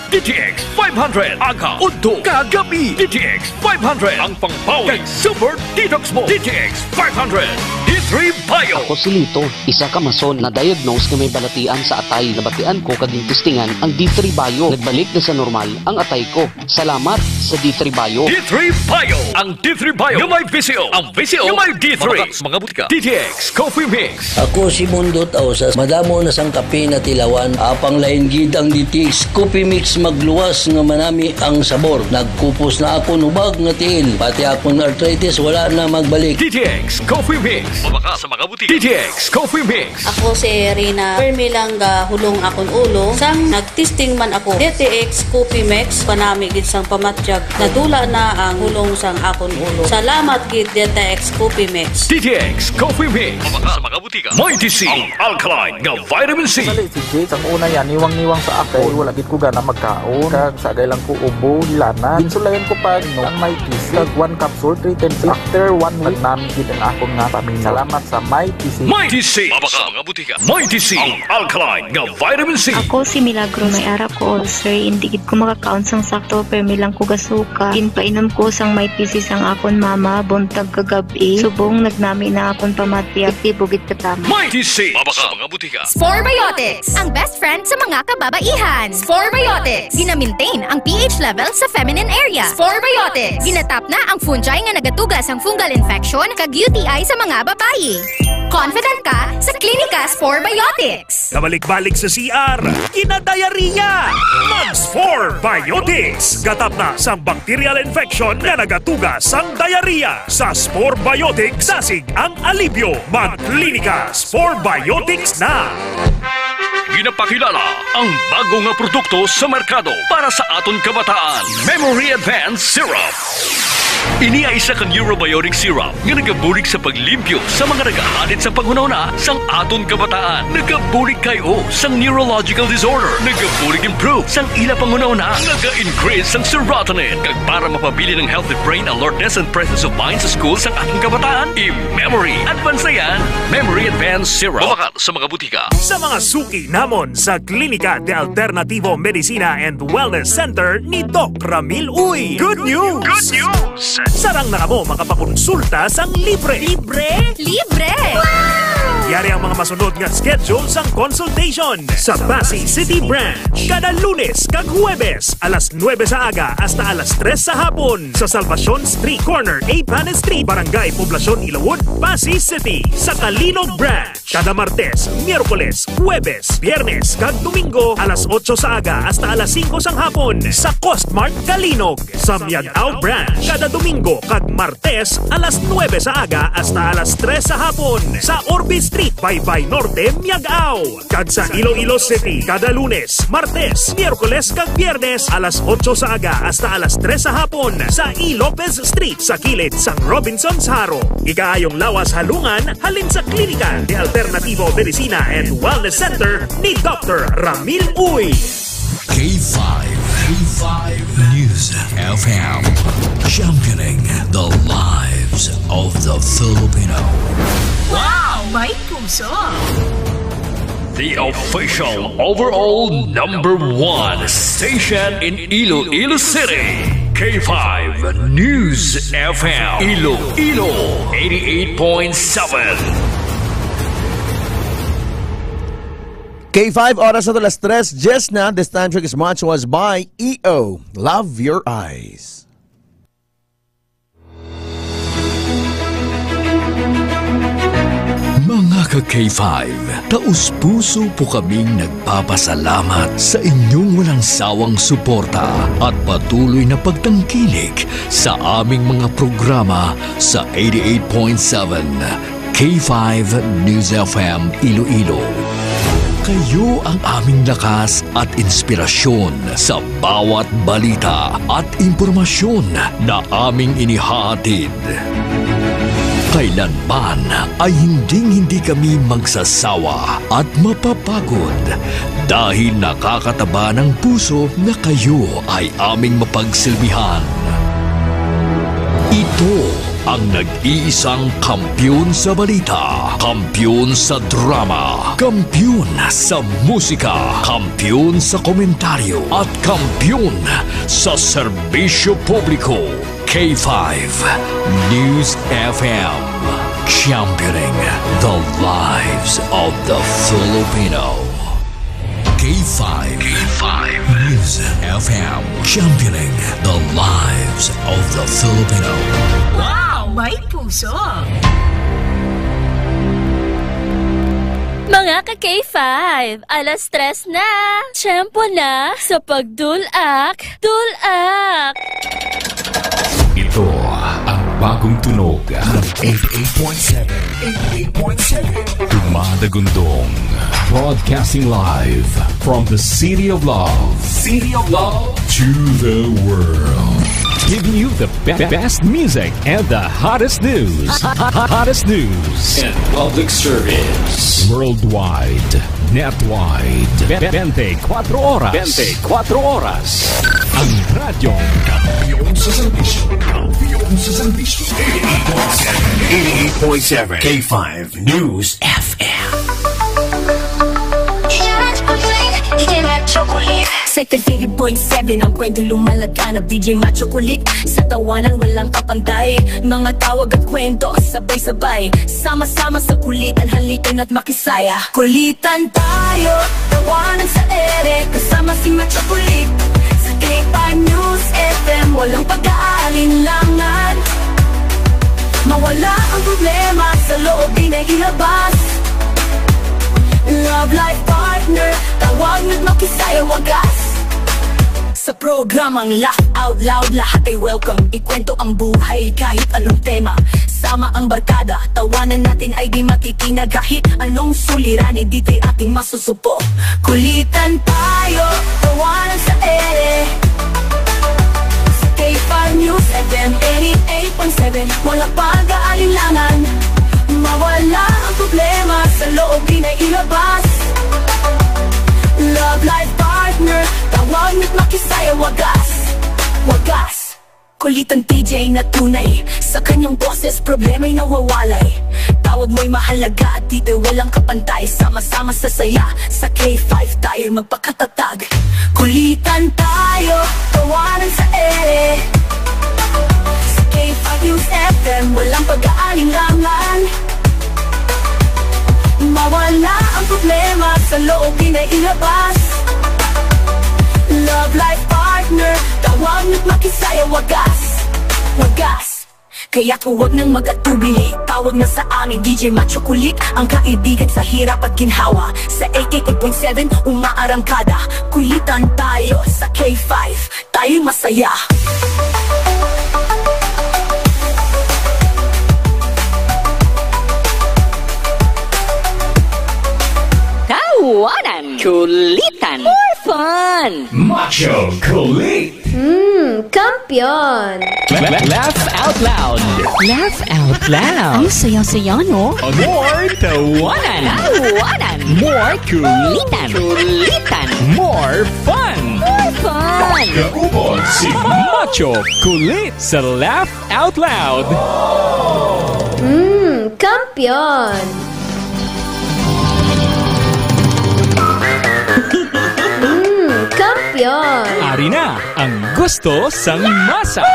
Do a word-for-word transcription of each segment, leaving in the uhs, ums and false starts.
D T X five hundred, aga, udto, kag gab-i. D T X five hundred, ang pangbawi kag super detox mo. D T X five hundred, D three Bio. Ako si Lito, isa ka mason na diagnose nga may balatian sa atay. Nabatian ko kag gintistingan ang D three Bio. Nagbalik na sa normal ang atay ko. Salamat sa D three Bio. D three Bio. Ang D three Bio nga may V C O. Ang V C O nga may D three. Mabaka sa mga butika. D T X Coffee Mix. Ako si Mundo Tausas. Madamo na sang kape na tilawan. Apang lain gid ang D T X Coffee Mix, magluwas nga manami ang sabor. Nagkupos na akon hubag nga tiil. Pati akon arthritis wala na magbalik. D T X Coffee Mix. Mabaka sa mga butika. D T X Coffee Mix. Ako si Rina. Permi lang gahulong akon ulo. Sang nagtesting man ako, D T X Coffee Mix, panami gid sang pamatyag. Nadula na ang hulong sang akon ulo. Salamat gid, D T X Coffee Mix. D T X Coffee Mix. Mabaka sa mga butika. Mighty C, ang alkaline nga vitamin C. Sali si Jade, sang una yan, niwang-niwang sa ako. Wala gid ko gana magkaon. Kag sagay lang ko ubo, hilana. Ginsulayan ko pa, no, ang Mighty C. Kag one capsule, three times. After one week, nagnami gid ang akon nga pamilya. Salamat sa Mighty C. Mighty C. Mabaka sa mga butika. Mighty C, ang alkaline nga vitamin C. Ako si Milagros. May ara ko ulcer, hindi gid ko makakaon sang sakto, permi lang ko gasuka. Ginpainom ko sang Mighty C sang akon mama, buntag kag gab-i. Subong nagnami na akon pamatyag, epektibo gid katama. Mighty C. Mabaka sa mga butika. Spore Biotics, ang best friend sa mga kababaihan. Spore Biotics, gina-maintain ang P H level sa feminine area. Spore Biotics, ginatap na ang fungi nga nagatuga sang fungal infection kag U T I sa mga babayi. Confident ka sa Klinika Spore Biotics. Kabalik-balik sa C R, ginadayariya. Mag Spore Biotics. Gatap na sang bacterial infection nga nagatuga sang diarrhea. Sa Spore Biotics, dasig ang alibyo. Mag Klinika Spore Biotics na. Ginapakilala ang bago nga produkto sa merkado para sa aton kabataan, Memory Advance Syrup. Ini ay isa ka neurobiotic syrup nga nagabulig sa paglimpyo sa mga nagahalid sa panghunahuna sang aton kabataan. Nagabulig kay o sang neurological disorder. Nagabulig improve sang ila panghunahuna. Naga-increase sang serotonin. Kag para mapabilin ang healthy brain alertness and presence of mind sa school sang aton kabataan, i-Memory Advance na yan. Memory Advance Syrup. Mabakat sa mga butika. Sa mga suki namon sa Klinika de Alternativo Medicina and Wellness Center ni Doc Ramil Uy. Good news! Good news! Sarang na kamo makapakonsulta sang libre. Libre? Libre! Wow! Yari ang mga masunod nga schedule sang consultation sa Passi City Branch. Kada Lunes kag Huwebes, alas nuebe sa aga hasta alas tres sa hapon, sa Salvacion Street, corner Eighth Street, Barangay Poblacion, Ilawod, Passi City. Sa Calinog Branch, kada Martes, Miyerkules, Huwebes, Biyernes, kag Domingo, alas otso sa aga hasta alas singko sang hapon, sa Costmart Calinog. Sa Miag-ao Branch, kada Domingo kag Martes, alas nuebe sa aga hasta alas tres sa hapon, sa Orbe Street, Baybay Norte, Miag-ao. Kag sa Iloilo City, kada Lunes, Martes, Miyerkules, kag Biyernes, alas otso sa aga hasta alas tres sa hapon, sa E. Lopez Street, sa kilid sang Robinsons Jaro. Ikaayong lawas halungan halin sa Klinika de Alternativo Medicina and Wellness Center ni Doctor Ramil Uy. K five, K five News F M, championing the lives of the Filipino. Wow! May puso! The official overall number one station in Iloilo City. K five News F M. Iloilo, eighty-eight point seven. K five, oras na to, alas tres diyes na. This time check is brought to us by E O. Love your eyes. Mga ka-K five, taos-puso po kaming nagpapasalamat sa inyong walang sawang suporta at patuloy na pagtangkilik sa aming mga programa sa eighty-eight point seven K five News F M Iloilo. Kayo ang aming lakas at inspirasyon sa bawat balita at impormasyon na aming inihahatid. Kailanman ay hinding-hindi kami magsasawa at mapapagod dahil nakakataba ng puso na kayo ay aming mapagsilbihan. Ito Ang nag-iisang kampiyon sa balita, kampiyon sa drama, kampiyon sa musika, kampiyon sa komentaryo, at kampiyon sa serbisyo publiko. K five News F M, championing the lives of the Filipino. K five, K five News F M, championing the lives of the Filipino. Wow! May puso! Mga ka K five, alas tres na. Tiyempo na sa pagdulak. Dulak! Ito ang bagong tunog ng eighty-eight point seven, eighty-eight point seven. Dumadagundong. Broadcasting live from the City of Love. City of Love to the world. Giving you the be- best music and the hottest news. Hottest news. And public service. Worldwide. Netwide. Be- twenty-four oras. Twenty-four oras. Ang radyo. Kampiyon sa serbisyo. Kampiyon sa serbisyo. Eighty-eight point seven. Eighty-eight point seven. K five News F M. Seventy-eight point seven ang kwento, lumalaganap, D J Macho Kulit. Sa tawanan walang kapantay, mga tawag at kwento, sabay-sabay, sama-sama sa kulitan, halika na't makisaya. Kulitan tayo, tawanan sa ere, kasama si Macho Kulit. Sa K five News F M, walang pag-aalinlangan. Mawala ang problema sa loob, di na ilabas. Love life partner, tawag na't makisaya, wagas. Sa programang Laugh Out Loud, lahat ay welcome. Ikwento ang buhay, kahit anong tema. Sama ang barkada, tawanan natin ay di matitinag. Kahit anong suliranin, dito'y ating masusupo. Kulitan tayo, tawanan sa ere. Sa K five News F M eighty-eight point seven, walang pag-aalinlangan. Mawala ang problema sa loob, di na ilabas. Love life partner, tawag na't makisaya, wagas. Wagas. Kulitan T J na tunay, sa kanyang boses problema'y nawawalay. Tawag mo'y mahalaga at dito'y walang kapantay. Sama-sama sa saya, sa K five tayo'y magpakatatag. Kulitan tayo, tawanan sa ere. Sa K five News F M, walang pag-aalinlangan. Mawala ang problema sa loob, di na ilabas. Love life partner, tawag na't makisaya, wagas. Wagas. Kaya kung wag nang mag-atubili, tawag na sa amin, D J Macho Kulit, ang kaibigan sa hirap at ginhawa. Sa eighty-eight point seven, umaarangkada, kulitan tayo sa K five. Tayo'y masaya. Tawanan, kulitan, more fun. Macho Kulit. Hmm, kampiyon. La- la- Laugh out loud. Laugh out loud. Ang saya-saya, no? More tawanan. Tawanan. More kulitan. Kulitan. More fun. More fun. Kaupod si Macho Kulit sa Laugh Out Loud. Hmm, kampiyon. Hmm, kampiyon. Ari na ang gusto sang masa.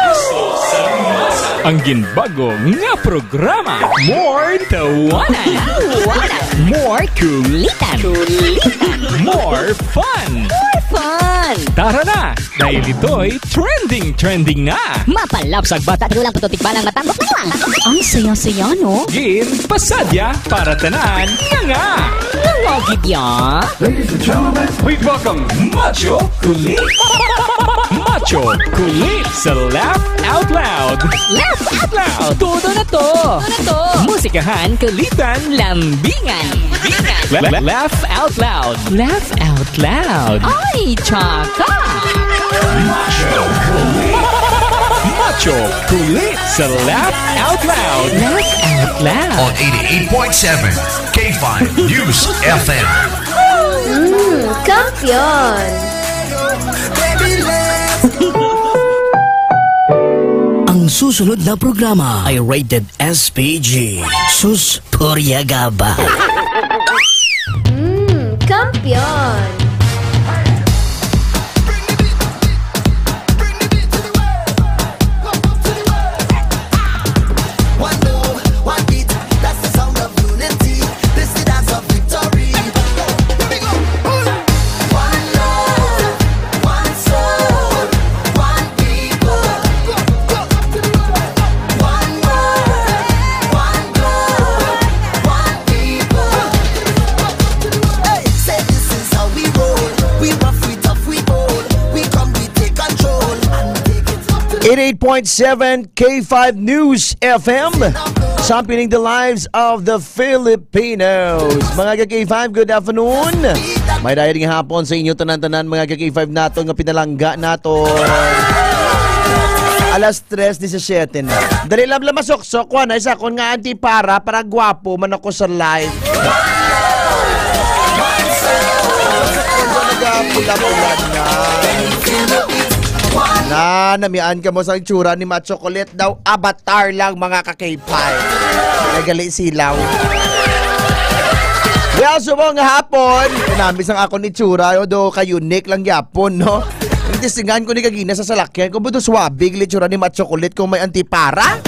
Ang ginbago nga programa. More tawanan. Tawanan. More kulitan. Kulitan. More fun. More fun. Tara na, dahil ito'y trending, trending na. Mapalapsag bata, tigulang puto, tikbalang matambok na lang. Ang saya-saya, no? Game, pasadya, para tanan, nga nga. Nga nga gid ya. Ladies and gentlemen, please welcome Macho Kulit. Macho Kulit sa Laugh Out Loud. Laugh Out Loud. Todo na to. Todo na to. Musikahan, kulitan, lambingan. Lambingan. La- la- laugh Out Loud. Laugh Out Loud. Ay, tsaka. Macho Kulit. Macho Kulit sa Laugh Out Loud. Laugh Out Loud. On eighty-eight point seven K five News F M. Mm, kampiyon. Ang susunod na programa ay rated S P G. Sus, purya gaba. Mm, kampiyon. One love, one beat, that's the sound of unity. This the dance of victory. Here we go. One love, one soul, one people. One word, one goal, one people. Hey, say this is how we roll. We rough, we tough, we bold. We come, we take control and take it up to the eighty-eight point seven K five News F M, championing the lives of the Filipinos. Mga ka-K five, good afternoon. May dayag nga hapon sa inyo tanan-tanan, mga ka-K five nato nga pinalangga nato. Alas tres disisiete na. Dali lang lang masuksok, kuha na isa akon nga antipara para gwapo man ako sa live. Pula-pula na. Na, namian ka mo sa itsura ni Macho Colette daw. Avatar lang, mga ka-K five. Nagali silaw. Well, subong nga hapon, kanami sang akon itsura, do ka-unique lang gyapon, no? Ang tisingan ko ni kagina sa salakyan ko, buto swabe, itsura ni Macho Colette kung may antipara.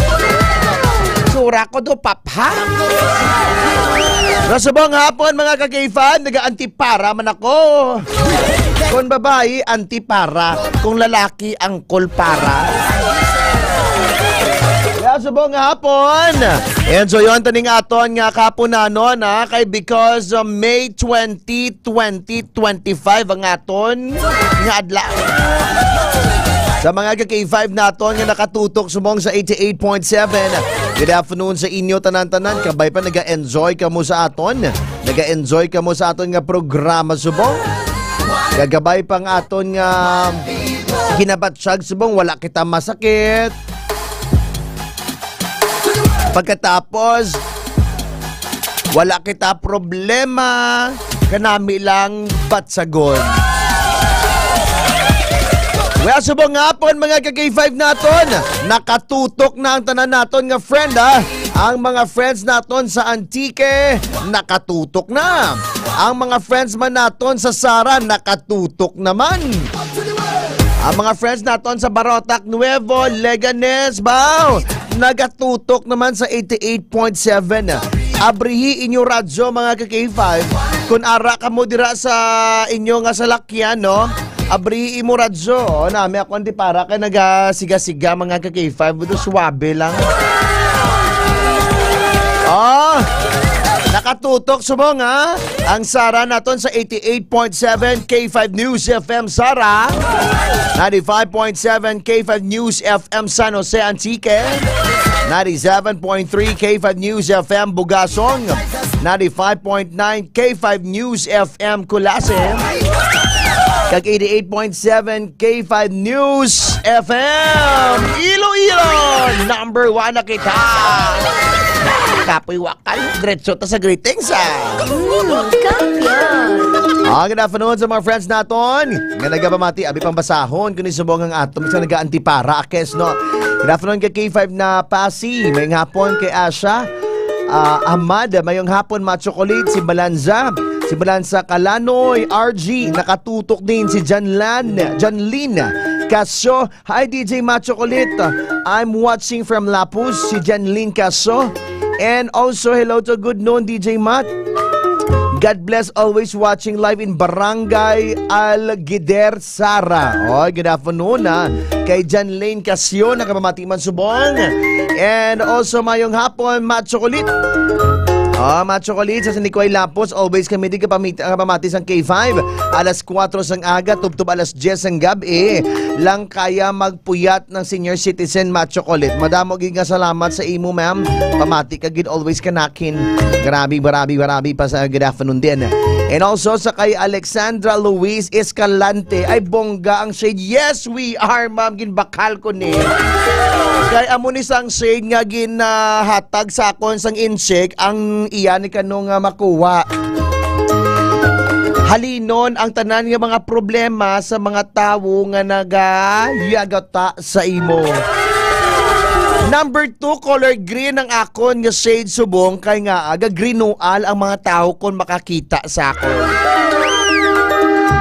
Itsura ko do, papha. Pero subong nga hapon, mga ka-K five, naga-antipara man ako. Kung babayi, antipara. Kung lalaki, angkol para. Kaya subong nga hapon. Enjoy yun, taning aton nga kapunanon, ha? Kay because uh, May twenty, twenty twenty-five ang aton nga adlaw. Sa mga ka-K five naton nga nakatutok subong sa eighty-eight point seven. Good afternoon sa inyo tanan-tanan. Kabay pa naga-enjoy kamo sa aton. Naga-enjoy kamo sa aton nga programa subong. Gagabay pa ang aton nga ginabatsyag subong wala kita masakit. Pagkatapos, wala kita problema, kanami lang batsagon. Well, subong nga hapon, mga ka-K five naton, nakatutok na ang tanan naton nga friend, ha. Ang mga friends naton sa Antique, nakatutok na. Ang mga friends man naton sa Sara, nakatutok naman. Ang mga friends naton sa Barotac Nuevo, Leganes, baw, nagatutok naman sa eighty-eight point seven. Abrihi inyo radyo, mga ka-K five. Kung ara kamo dira sa inyo nga salakyan, no? Abrihi imo radyo. O, nami ako, hindi para kay nagasiga-siga, mga ka-K five. Buto suwabe lang. Oh, nakatutok subong, ha? Ang Sara naton sa eighty-eight point seven K five News F M Sara, ninety-five point seven K five News F M San Jose Antique, ninety-seven point three K five News F M Bugasong, ninety-five point nine K five News F M Culasi, kag eighty-eight point seven K five News F M Iloilo. Number one na kita. Kapoy wakal, diretso ta sa greetings, ah. Mm, kampiyon. Ah, good afternoon sa mga friends naton nga nagapamati, abi pang basahon kung subong ang atom sa nagaantipara, akes, no? Good afternoon kay K five na Pasi, may hapon kay Asha. Ah, Ahmad, mayong hapon, Macho Kulit, si Balanza, si Balanza Kalanoy, R G, nakatutok din si Janlan, Janlin Casio. Hi, D J Macho Kulit. I'm watching from Lapuz, si Janlin Casio. And also, hello to good noon, D J Mat. God bless, always watching live in Barangay Algider, Sara. Oh, good afternoon, ha. Kay Janlin Casio, nakapamati man subong. And also, mayong hapon, Macho Kulit. Oh, Macho Kulit, sa San Nicoy Lapuz, always kami di kapamit- kapamati sang K five. Alas kuwatro sang aga, tubtob alas diyes sang gab-i. Lang kaya magpuyat ng senior citizen, Macho Kulit. Madamo gid nga salamat sa imo, ma'am. Pamati ka gid always kanakin. Grabe, grabe, grabe pa sa good afternoon din. And also sa kay Alexandra Luis Escalante. Ay, bongga ang shade. Yes, we are, ma'am. Ginbakal ko ni. Kay amo ni sang shade nga ginhatag sa akon sang Insik ang iya ni kano nga makuha. Halinon ang tanan nga mga problema sa mga tawo nga nagayagata sa imo. Number two, color green ang akon nga shade subong kay nga aga green nual ang mga tawo kon makakita sa akon.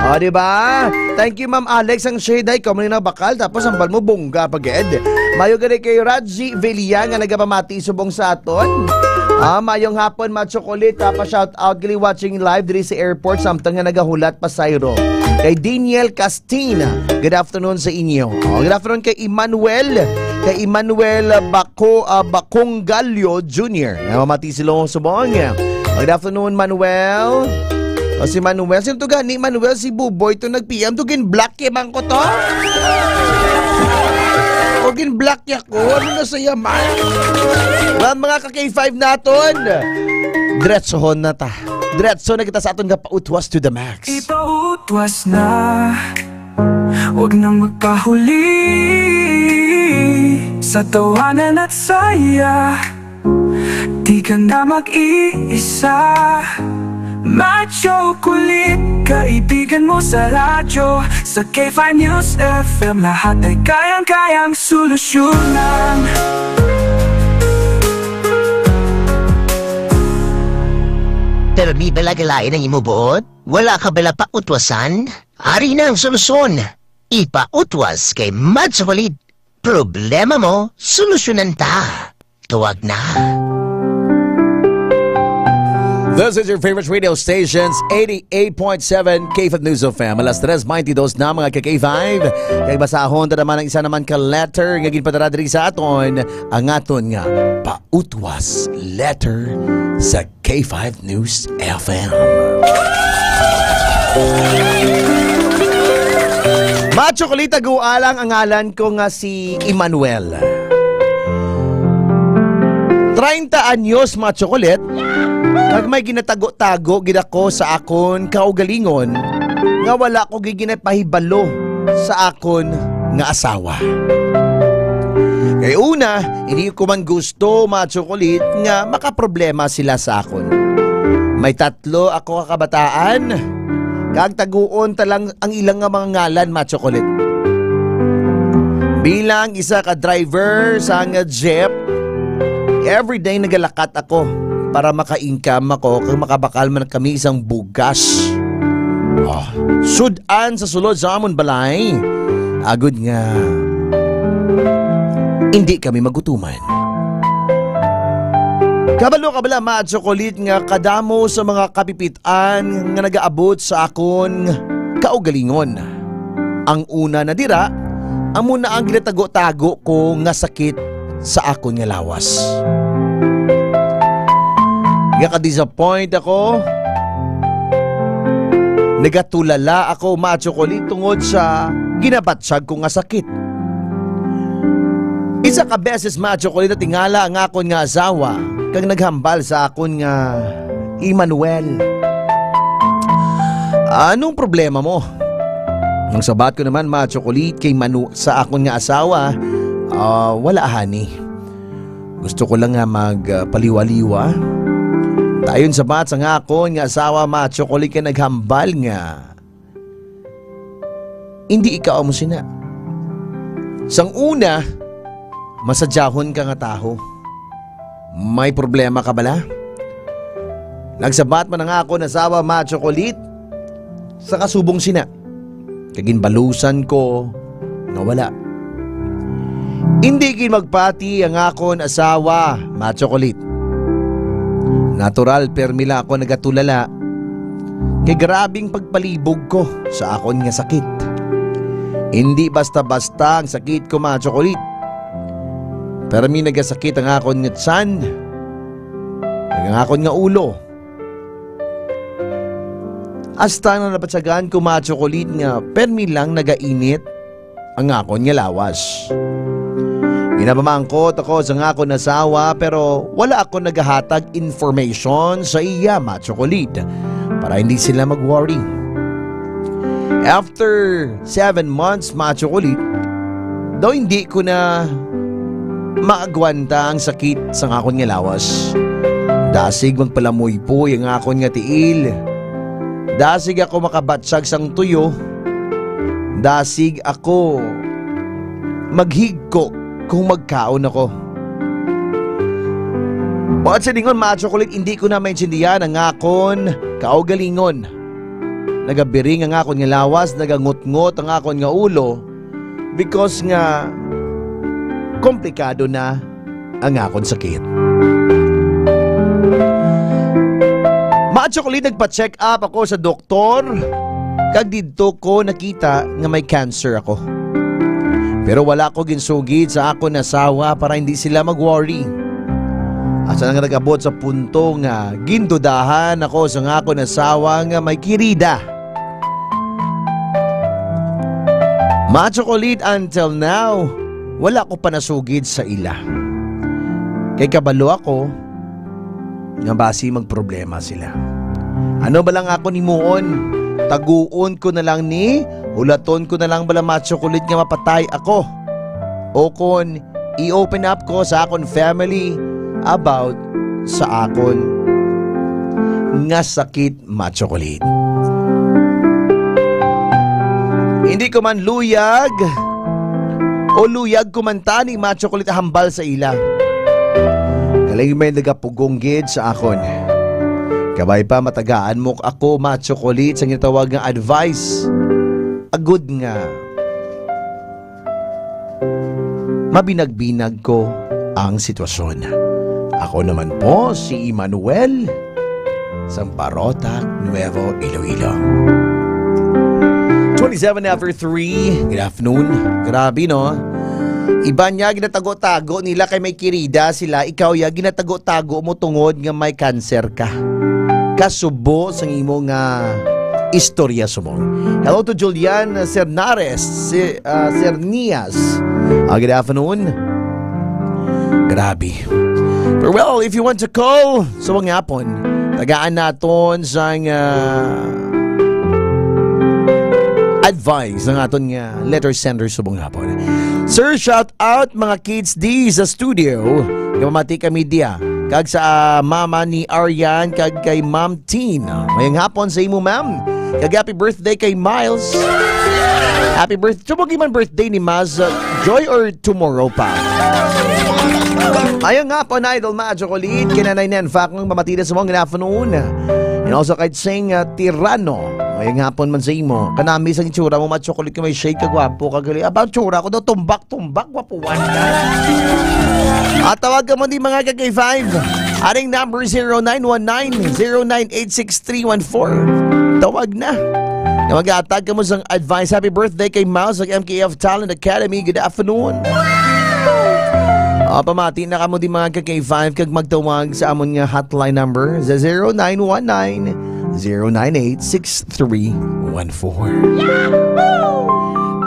O, di ba? Thank you, Ma'am Alex. Ang shade ay ikaw man yung nabakal, tapos ang bal mo bongga pa gid. Mayo gani kay Raji Villa nga nagapamati subong sa aton. Ah, mayong hapon, mga chocolate. Ah, pa shout out gali watching live diri sa airport, samtang nga nagahulat pa sayro. Kay Daniel Castina, good afternoon sa inyo. Oh, good afternoon kay Emmanuel, kay Emmanuel Bako, ah, Bakong Gallo Junior. Namamati sila subong. Good afternoon, Manuel. O, si Manuel, sino to gani? Manuel, si Buboy to nag-P M to, gin-block ya man ko to. O, gin-block ya ko. Ano na sa yaman? Well, mga ka-K five naton, diretsohon na ta. Diretso na kita sa aton nga pautwas to the max. Ipautwas na. Huwag nang magpahuli sa tawanan at saya. Di ka na mag-iisa. Macho Kulit, kaibigan mo sa radyo. Sa K five News F M, lahat ay kayang-kayang solusyonan. Pero di bala galain ang imo buot? Wala ka bala pautwasan? Ari na ang solusyon. Ipautwas kay Macho Kulit. Problema mo, solusyonan ta. Tawag na. This is your favorite radio stations, eighty-eight point seven K F M News F M. Alas tres twenty-dos na, mga ka-K five. Kay basahon ta naman ang isa naman ka letter nga ginpadala diri sa aton, ang aton nga pautwas letter sa K five News F M. Macho Kulit, tagualang ang ngalan ko nga si Emmanuel. Treinta anyos, Macho Kulit, kag may ginatago-tago gid ako sa akon kaugalingon nga wala ko gid ginapahibalo sa akon nga asawa. Kay una, hindi ko man gusto, Macho Kulit, nga makaproblema sila sa akon. May tatlo ako ka kabataan, kag taguon ta lang ang ilang nga mga ngalan, Macho Kulit. Bilang isa ka driver sang jeep, everyday nagalakat ako para maka-income ako kag makabakal man kami sang bugas. Oh, sud-an sa sulod sa amon balay, agod nga hindi kami magutuman. Kabalo ka bala, Macho Kulit, nga kadamo sa mga kapipit-an nga nagaabot sa akon kaugalingon. Ang una na dira, amo na ang ginatago-tago ko nga sakit sa akon nga lawas. Nga ka-disappoint ako, nagatulala ako, Macho Kulit, tungod sa ginabatyag ko nga sakit. Isa ka beses, Macho Kulit, natingala ang akon nga asawa kag naghambal sa akon nga, "Emmanuel, anong problema mo?" Ang sabat ko naman, Macho Kulit, kay Manu-, sa akon nga asawa, "Ah, wala, honey. Gusto ko lang nga mag, ah, paliwa-liwa." Dayon sabat sang akon nga asawa, Macho Kulit, kay naghambal nga, "Indi ikaw amo sina. Sang una, masadyahon ka nga tawo. May problema ka bala?" Nagsabat man ang akon asawa, Macho Kulit, sa kasubong sina. Kag ginbalusan ko nga wala. Indi gid magpati ang akon asawa, Macho Kulit. Natural, permi lang ako nagatulala kay grabing pagpalibog ko sa akon nga sakit. Indi basta-basta ang sakit ko, Macho Kulit. Permi nagasakit ang akon nga tiyan, kag ang akon nga ulo. Hasta na nabatyagan ko, Macho Kulit, nga permi lang nagainit ang akon nga lawas. Ginapamangkot ako sa akon asawa, pero wala ako nagahatag information sa iya, Macho Kulit, para hindi sila mag-worry. After seven months, Macho Kulit, daw hindi ko na maagwanta ang sakit sa akon nga lawas. Dasig magpalamoypoy ang akon nga tiil. Dasig ako makabatyag sang tuyo. Dasig ako maghigko kung magkaon ako. Buot silingon, mga chocolate, hindi ko na maintindihan ang akon kaugalingon. Nagabiring ang akon nga lawas, nagangutngot ang akon nga ulo, because nga komplikado na ang akon sakit. Mga chocolate, nagpa-check up ako sa doktor, kag didto ko nakita nga may cancer ako. Pero wala ko ginsugid sa akon asawa para hindi sila mag-worry. Asa na nga nag-abot sa punto nga gindudahan ako sa nga akon asawa nga may kirida. Mga chocolate, until now, wala ko pa nasugid sa ila. Kay kabalo ako nga basi magproblema sila. Ano ba lang akon himuon? Taguon ko na lang ni, hulaton ko na lang bala, mga chocolate, nga mapatay ako? O kon i-open up ko sa akon family about sa akon nga sakit, mga chocolate? Hindi ko man luyag o luyag ko man tani, mga chocolate, hambal sa ila. Kay may nagapugong gid sa akon. Kabay pa, matagaan mo ako, mga chocolate, sa ginatawag nga advice. Agud nga mabinagbinag ko ang sitwasyon. Ako naman po si Emmanuel, sang Barotac, Nuevo Iloilo. Twenty-seven after three. Good afternoon. Grabe, no? Iba niya, ginatago-tago nila kay may kirida sila. Ikaw, ya, ginatago-tago mo tungod nga may cancer ka. Kasubo sang imo nga istorya subong. Hello to Julian Cernares, si, ah, Cernias. Ah, good afternoon. Grabe. Pero well, if you want to call, subong hapon, tagaan naton sang, ah, advice ng aton nga letter sender subong hapon. Sir, shout out mga kids di sa studio. Nga mamati kami diya. Kag sa, ah, mama ni Aryan, kag kay Ma'am Teen. Mayang hapon sa imo, ma'am. Kag happy birthday kay Miles. Happy birthday. Subong man birthday ni Maz, uh, Joy, or tomorrow pa? Mayang hapon, Idol, mga chocolate. Kinanay Nen Fakong, mamatida sa mga, good afternoon. And also kay Cheng, uh, Tirano. Mayang hapon man sa imo. Kanami sang itsura mo, mga chocolate, ka may shade, ka gwapo, ka gali. Aba, tsura ko daw, tumbak, tumbak, gwapuan ka. At tawag ka mo di, mga ka-K five. Aring number, zero nine one nine, zero nine eight six three one four. Tawag na. Nga mag-aatag ka mo sang advice. Happy birthday kay Miles sa M K F Talent Academy. Good afternoon. Ah, pamati na kamo di, mga ka-K five, kag magtawag sa amon nga hotline number sa zero nine one nine, zero nine eight six three one four.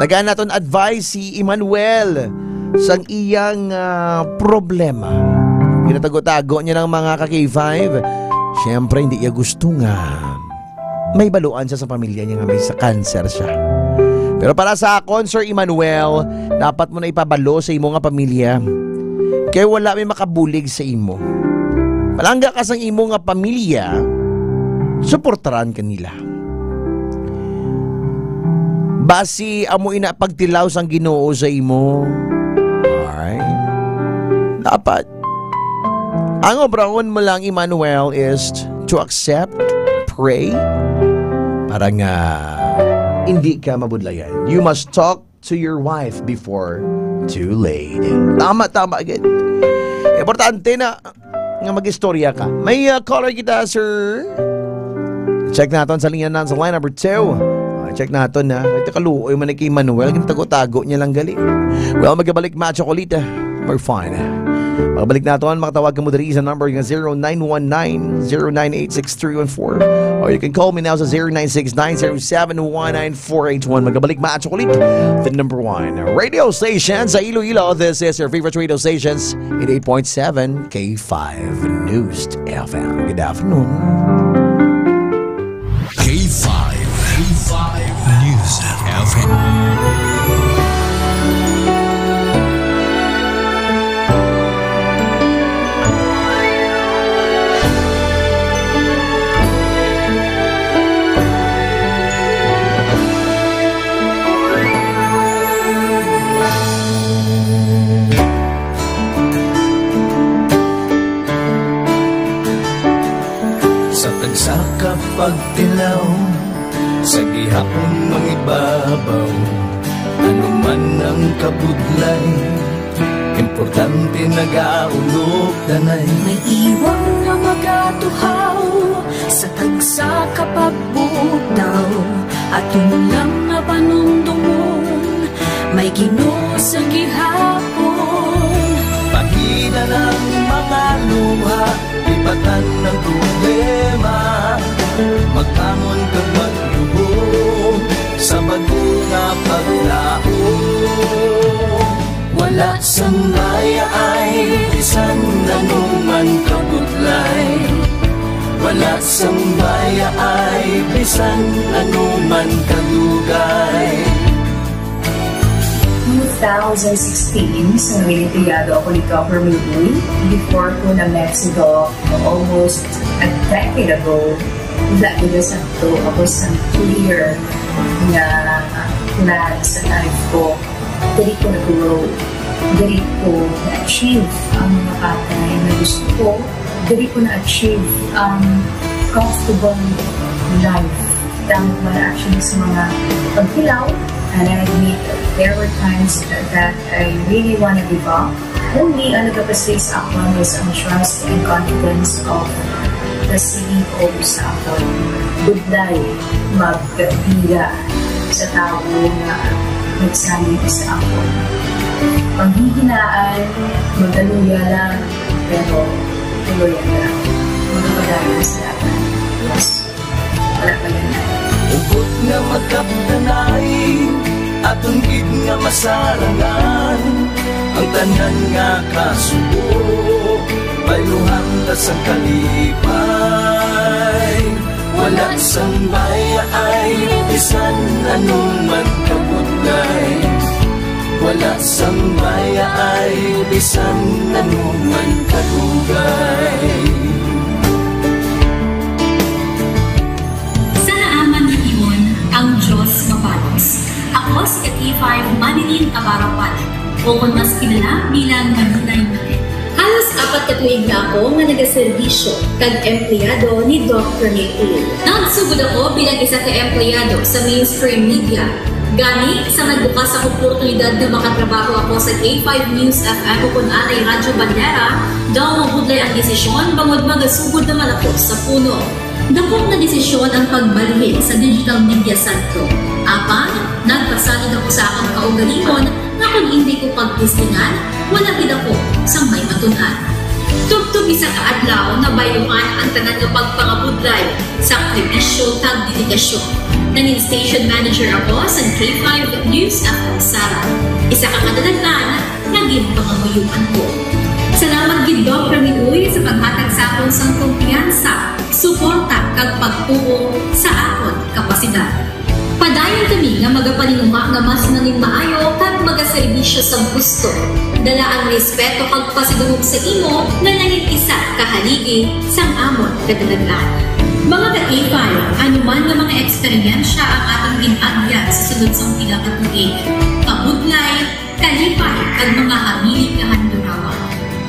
Tagaan naton advice si Emmanuel sang iyang, ah, problema. Ginatago-tago niya ng mga ka-K five. Siyempre, hindi niya gusto nga may baluan siya sa pamilya niya nga may sa cancer siya. Pero para sa akon, Sir Emmanuel, dapat mo na ipabalo sa imo nga pamilya. Kay wala may makabulig sa imo. Palangga ka sang imo nga pamilya, suportaran ka nila. Basi amo ina pagtilaw sang Ginoo sa imo. Alright? Dapat ang obrahon mo lang, Emmanuel, is to accept, pray, para nga hindi ka mabudlayan. You must talk to your wife before too late. Tama, tama, gid. Importante na nga mag-istorya ka. May, uh, caller kita, sir. Check naton sa linya na sa line number two. Ah, check naton, ha. Ito, kaluoy man ni kay Manuel. Ginatago-tago niya lang gali. Well, magabalik, mga chocolate. We're fine. Magbalik naton, makatawag ka mo diri sa number nga zero nine one nine, zero nine eight six three one four. Or you can call me now sa zero nine six nine zero seven one nine four eight one. Magabalik, mga chocolate, the number one radio station sa Iloilo. This is your favorite radio stations, eighty-eight point seven K five News F M. Good afternoon. K five, K five News F M. Pagtilaw sa gihapon mangibabaw, ano man ang kabudlay, importante nagaulog danay. May iwang nga magatuhaw sa tagsa ka pagbugtaw, aton lang nga panumdumon, may Ginoo sa gihapon. Pahina ng mga luha, lipatan ng problema, magbangon kag magluhod sa bag-o nga paglaom. Wala sang bayaay bisan ano man kabudlay, wala sang bayaay bisan ano man kadugay. Two thousand sixteen, sa nangin empleyado ako ni Doc Ramil Uy, before ko na-met si Doc almost a decade ago, wala gid sakto ako sa clear nga plan sa life ko. Diri ko nag-grow. Diri ko na-achieve ang mga bagay na gusto ko. Diri ko na-achieve ang comfortable life. Damo ko na-achieve sa mga pagtilaw. And I admit, there were times that I really wanna give up. Only ang nagapastig sa akon was ang trust and confidence of the C E O sa akon. Budlay, magkabira sa tawo nga nagsalig sa akon. Panghihinaan, magaluya lang, pero tuloy lang. Magpadayon sa laban. Yes. Wala pa yun. Hugot nga magkapdanay, aton gid nga masarangan ang tanan nga kasubo, bayluhan ta sang kalipay. Wala sang bayaay, bisan ano man kabudlay. Wala sang bayaay, bisan ano man kadugay. Sa naaman nga imon ang Dios mapalos. Ako si ka K five Manilyn Abarapan, o kon mas kilala bilang Manilay Manilyn. Halos apat ka tuig na ako nga nagaserbisyo kag empleyado ni Doc Ramil Uy. Nagsugod ako bilang isa ka empleyado sa mainstream media. Gani, sa nagbukas ang oportunidad nga makatrabaho ako sa K five News F M o kon anay Radyo Bandera, daw mabudlay ang desisyon bangod magasugod naman ako sa puno. Dako nga desisyon ang pagbalhin sa digital media sentro. Apan, nagpasalig ako sa akon kaugalingon nga kon indi ko pagtestingan, wala gid ako sang may matun-an. Tubtob isa ka adlaw, nabayluhan ang tanan nga pagpangabudlay. Sakripisyo kag dedikasyon. Nangin station manager ako sa K five News F M Sara, isa ka kadalagan nga ginpangamuyoan ko. Salamat gid, Doc Ramil Uy, sa paghatag sa akon sang kumpiyansa, suporta, kag pagtuo sa akon kapasidad. Padayon kami nga magapaninguha nga mas nangin maayo kag magaserbisyo sa gusto. Dala ang respeto kag pasidungog sa imo nga nangin isa ka haligi sang amon kadalagan. Mga ka K five, ano man nga mga eksperyensya ang atong gin-agyan sa sulod sang pila ka tuig, kabudlay, kalipay, kag mga hamili nga handurawa,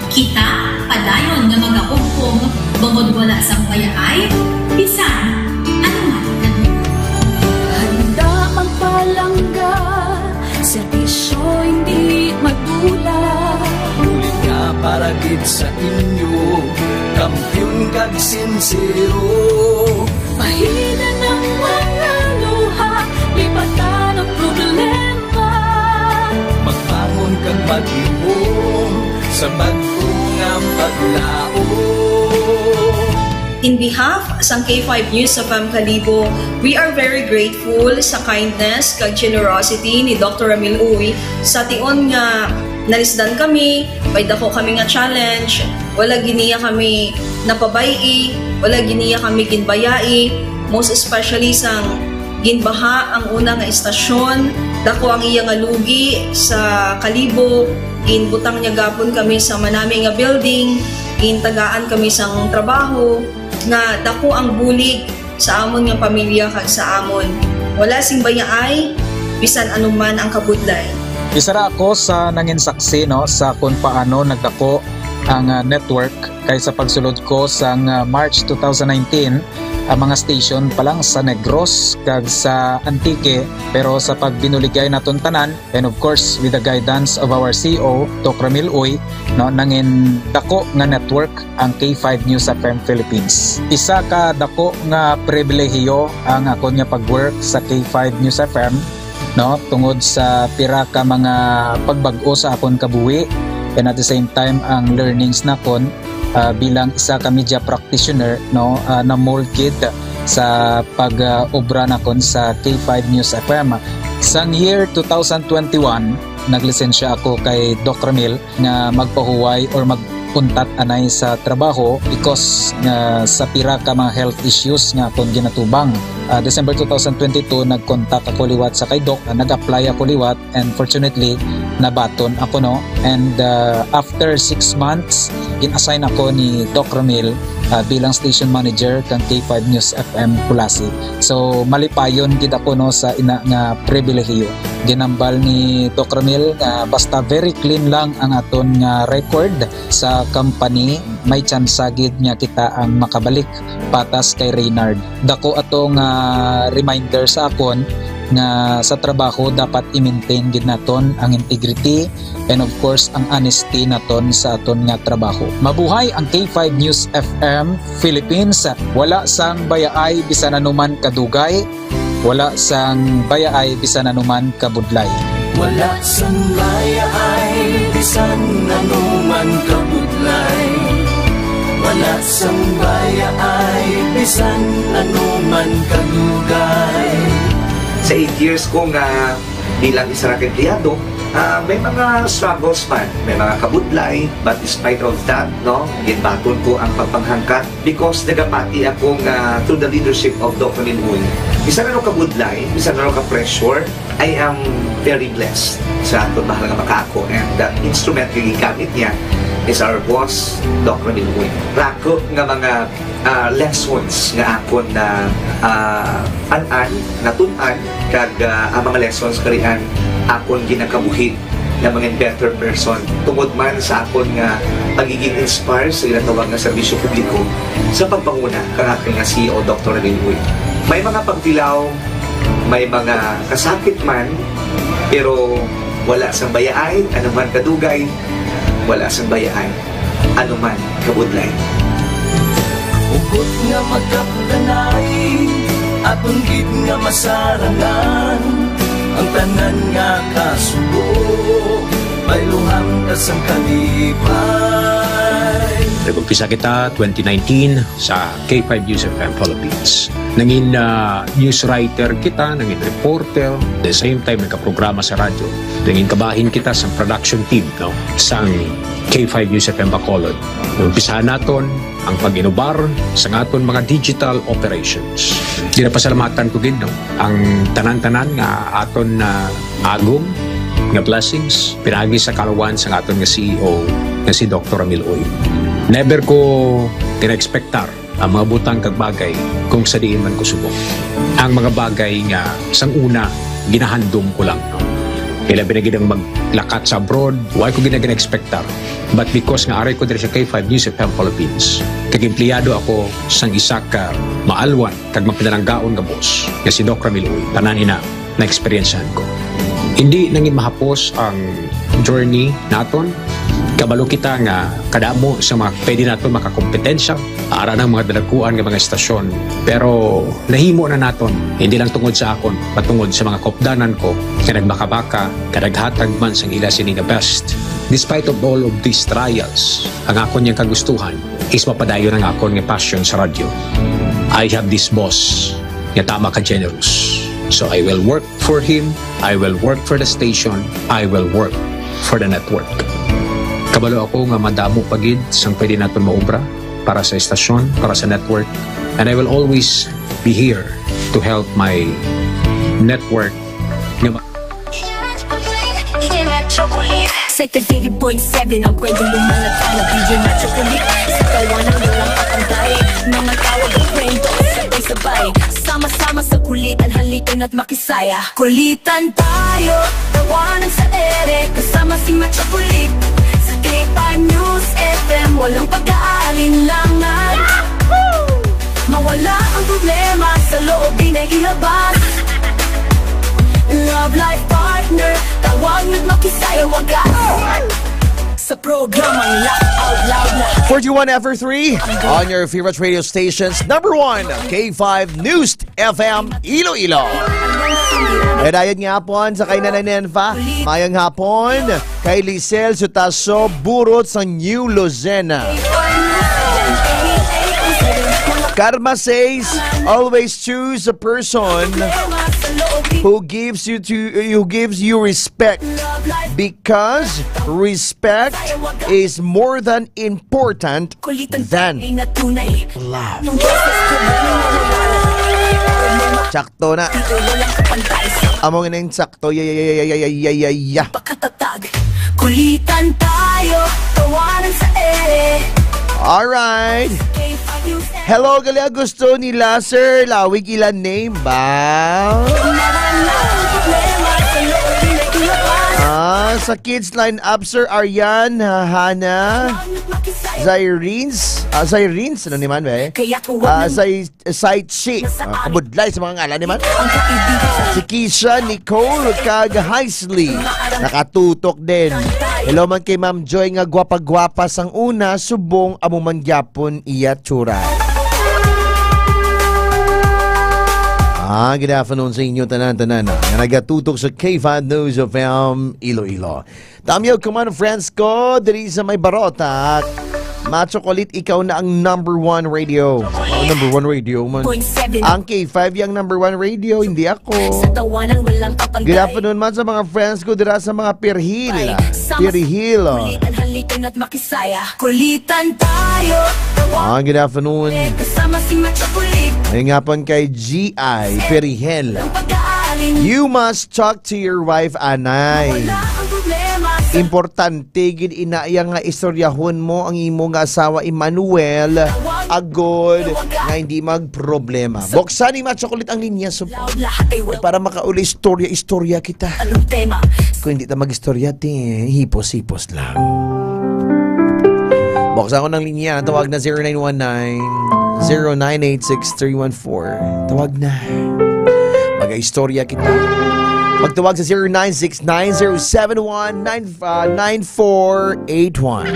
kita padayon nga magahugpong bangod wala sang bayaay bisan ano man. Handa magpalangga, serbisyo hindi madula. Bulig nga para gid sa inyo, kampiyon kag sinsero. Pahina ng mga luha, lipatan ang problema. Magbangon kag maglihom sa bag-o nga paglaom. In behalf sang K five News F M Kalibo, we are very grateful sa kindness kag generosity ni Doctor Ramil Uy. Sa tion nga nalisdan kami, may dako kami nga challenge, wala gid niya kami napabay-i, wala gid niya kami ginbayai, most especially sang ginbaha ang una nga istasyon, dako ang iya nga lugi sa Kalibo, ginbutang niya gapon kami sa manami nga building, gintagaan kami sang trabaho, nga dako ang bulig sa amon nga pamilya kag sa amon. Wala sing bayaay, bisan ano man ang kabudlay. Isa ra ako sa nangin saksi, no, sa kung paano nagdako ang, ah, network, kay sa pagsulod ko sang, ah, March two thousand nineteen, ang mga station pa lang sa Negros kag sa Antique, pero sa pagbinuligay naton tanan, and of course, with the guidance of our C E O, Doc Ramil Uy, no, nangin dako nga network ang K five News F M Philippines. Isa ka dako nga pribilehiyo ang akon nga pag-work sa K five News F M, no, tungod sa pira ka mga pagbag-o sa akon kabuhi, and at the same time, ang learnings nakon, ah, bilang isa ka media practitioner, no, ah, na-mold gid sa pag, ah, obra nakon sa K five News F M. Sang year two thousand twenty-one, naglisensya ako kay Doc Ramil nga magpahuway or magpuntat anay sa trabaho because nga sa pira ka mga health issues nga akon ginatubang. Ah, December two thousand twenty-two, nag-contact ako liwat sa kay Doc, ah, nag-apply ako liwat, and fortunately, nabaton ako, no? And, ah, after six months, gin-assign ako ni Doc Ramil, ah, bilang station manager kang K five News F M Culasi. So, malipayon gid ako, no, sa ina nga pribilehiyo. Ginambal ni Doc Ramil nga basta very clean lang ang aton nga record sa company, may tsansa gid nga kita ang makabalik patas kay Reynard. Dako ato nga reminder sa akon nga sa trabaho dapat i-maintain gid naton ang integrity and of course ang honesty naton sa aton nga trabaho. Mabuhay ang K five News F M Philippines. Wala sang bayaay bisan anuman kadugay, wala sang bayaay bisan anuman kabudlay. Wala sang bayaay bisan anuman kabudlay. Wala sang bayaay bisan anuman kadugay. Sa eight years ko nga bilang isa ra ka empleyado, ah, may mga struggles man, may mga kabudlay, but despite of that, no, ginbaton ko ang pagpanghangkat because nagapati ako nga through the leadership of Doc Ramil Uy, bisan ano ka budlay, bisan ano ka pressure, I am very blessed sa aton mahal nga makaako, and the instrument nga gigamit niya is our boss, Doc Ramil Uy. Rako nga mga, ah, lessons nga akon na, ah, an-an, natun-an, kag, ah, ang mga lessons karian akon ginakabuhi nga mga better person tungod man sa akon nga pagiging inspired sa ginatawag nga serbisyo publiko sa pagpanguna kang akon nga C E O, Doctor Ramil Uy. May mga pagtilaw, may mga kasakit man, pero wala sang bayaay, anuman kadugay, wala sang bayaay, anuman kabudlay. Hugot nga magkapdanay, aton gid nga masarangan, ang tanan nga kasubo, bayluhan ta sang kalipay. Nag-umpisa kita twenty nineteen sa K five News F M Philippines. Nangin, ah, news writer kita, nangin reporter, the same time nagkaprograma sa radyo. Nangin kabahin kita sa production team, no, sang K five News F M Bacolod. Umpisahan naton ang pag-inubar sa aton mga digital operations. Ginapasalamatan ko gid, no, ang tanan-tanan nga aton na agom nga blessings pinaagi sa kaluwan sa aton nga C E O nga si Doctor Ramil Uy. Never ko gina-expectar ang mga butang kag bagay kung sa diin man ko subong. Ang mga bagay nga sang una ginahandom ko lang, no? Ilabi na gid ang maglakat sa abroad, wala ko gina-, gina-expectar. But because nga ari ko diri sa K five News F M Philippines, kag empleyado ako sang isa ka maalwan kag mapinalanggaon nga boss nga si Doc Ramil Uy, tanan ina na-eksperyensyahan ko. Hindi nangin mahapos ang journey naton. Kabalo kita nga kadamo sa mga pwede naton makakompetensya, ara ng mga dalaguan nga mga estasyon. Pero nahimo na naton, hindi lang tungod sa akon, patungod sa mga kaupdanan ko nga nagbakabaka, kadaghatag man sang ila sini nga best. Despite of all of these trials, ang akon yang kagustuhan is mapadayon ang akon nga passion sa radyo. I have this boss nga tama ka generous. So I will work for him, I will work for the station, I will work for the network. Kabalo ako nga madamo pa gid sang pwede naton maobra para sa estasyon, para sa network, and I will always be here to help my network nga ma- Sa eighty-eight point seven ang kwento, lumalata na D J Macho Kulit. Sa tawanan, walang kapantay. Mga tawag ang kwento, sabay-sabay. Sama-sama sa kulitan, halika't makisaya. Kulitan tayo, tawanan sa ere. Kasama si Macho Kulit sa K five News F M. Ilabas. Love life partner, tawag na't makisaya wagas. Sa programang Laugh Out Loud na forty-one F three on your favorite radio stations. Number one, K five News F M Iloilo. Dayon nga hapon sa kay Nanay Nenfa. Mayang hapon kay Lisel Sutaso, Burot sa New Lucena. Karma says, always choose a person who gives you to who gives you respect, because respect is more than important than love. Sakto na. Amo nga nang sakto. Ya, ya, ya, ya, ya, ya, ya, ya, ya. Pakatatag. Kulitan tayo, tawanan sa ere. Alright. Hello, gali, gusto nila, sir, lawig ila name ba? Ah, sa kids line up, Sir Aryan, ha, Hana, Zyrins, ah, Zyrins, ano ni man, be? Ah, Zay-, Zay Chi. Ah, kabudlay sa mga ngalan ni man. Si Kisha, Nicole, kag Haisley. Nakatutok din. Hello man kay Ma'am Joy nga gwapa-gwapa sang una, subong amo man gyapon iya tsura. Ah, good afternoon sa inyo tanan-tanan, ah, nga nagatutok sa K five News F M Iloilo. Tamyo, come on, friends ko, diri sa may Barotac. Macho Kulit, ikaw na ang number one radio. Ang number one radio man. Ang K five yung number one radio, hindi ako. Sa tawanan walang kapantay. Good afternoon man sa mga friends ko dira sa mga Pirhil. Pirhil, oh. Kulitan, halikan at makisaya. Kulitan tayo. Ah, good afternoon. Kasama si Macho Kulit. Ay nga pon kay G I Pirhil. Ang pag-aalin. You must talk to your wife, anay. Wala ang problema sa importante gid ina iya nga istoryahon mo ang imo nga asawa, Emmanuel, agod nga hindi magproblema. Buksan ni Macho Kulit ang linya, so, para makauli istorya-istorya kita. Kung hindi ta mag-istorya, ti, hipos-hipos lang. Buksan ko ng linya, tawag na zero nine one nine, zero nine eight six three one four. Tawag na. Mag-istorya kita. Magtawag sa zero nine six nine zero seven one nine, ah, nine four eight one.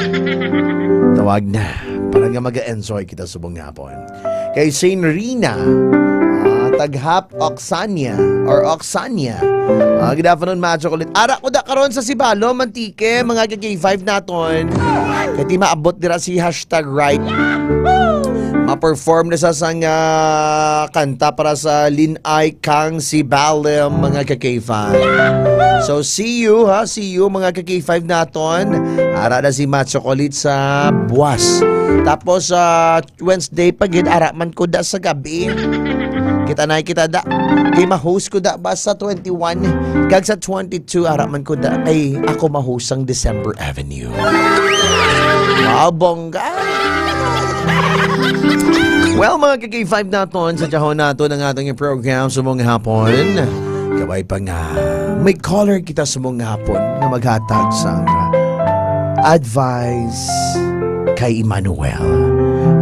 Tawag na para nga mag-enjoy kita subong nga hapon. Kay Saint Rina, ah, taghap Oxania or Oxania. Ah, good afternoon, Macho Kulit. Ara ko da karon sa Sibalo, Mantique, mga ka-K five naton. Kay ti maabot dira si hashtag right. Ma-perform na sa sang, ah, kanta para sa Lin Ay Kang Si Balem, mga ka-K five. So, see you, ha? See you, mga ka-K five naton. Ara na si Macho Kulit sa buwas. Tapos, sa Wednesday pa gid, ara man ko da sa gabi. Kita na kita da. Kay ma-host ko da ba sa twenty-one? Kag sa twenty-two, ara man ko da. Ay, ako ma-host sang December Avenue. Wow, bongga! Well, mga ka-K five naton, sa tiyahon naton ang ating program sa mong hapon. Kabay pa nga, may caller kita sa mong hapon na maghatag sa advice kay Emmanuel.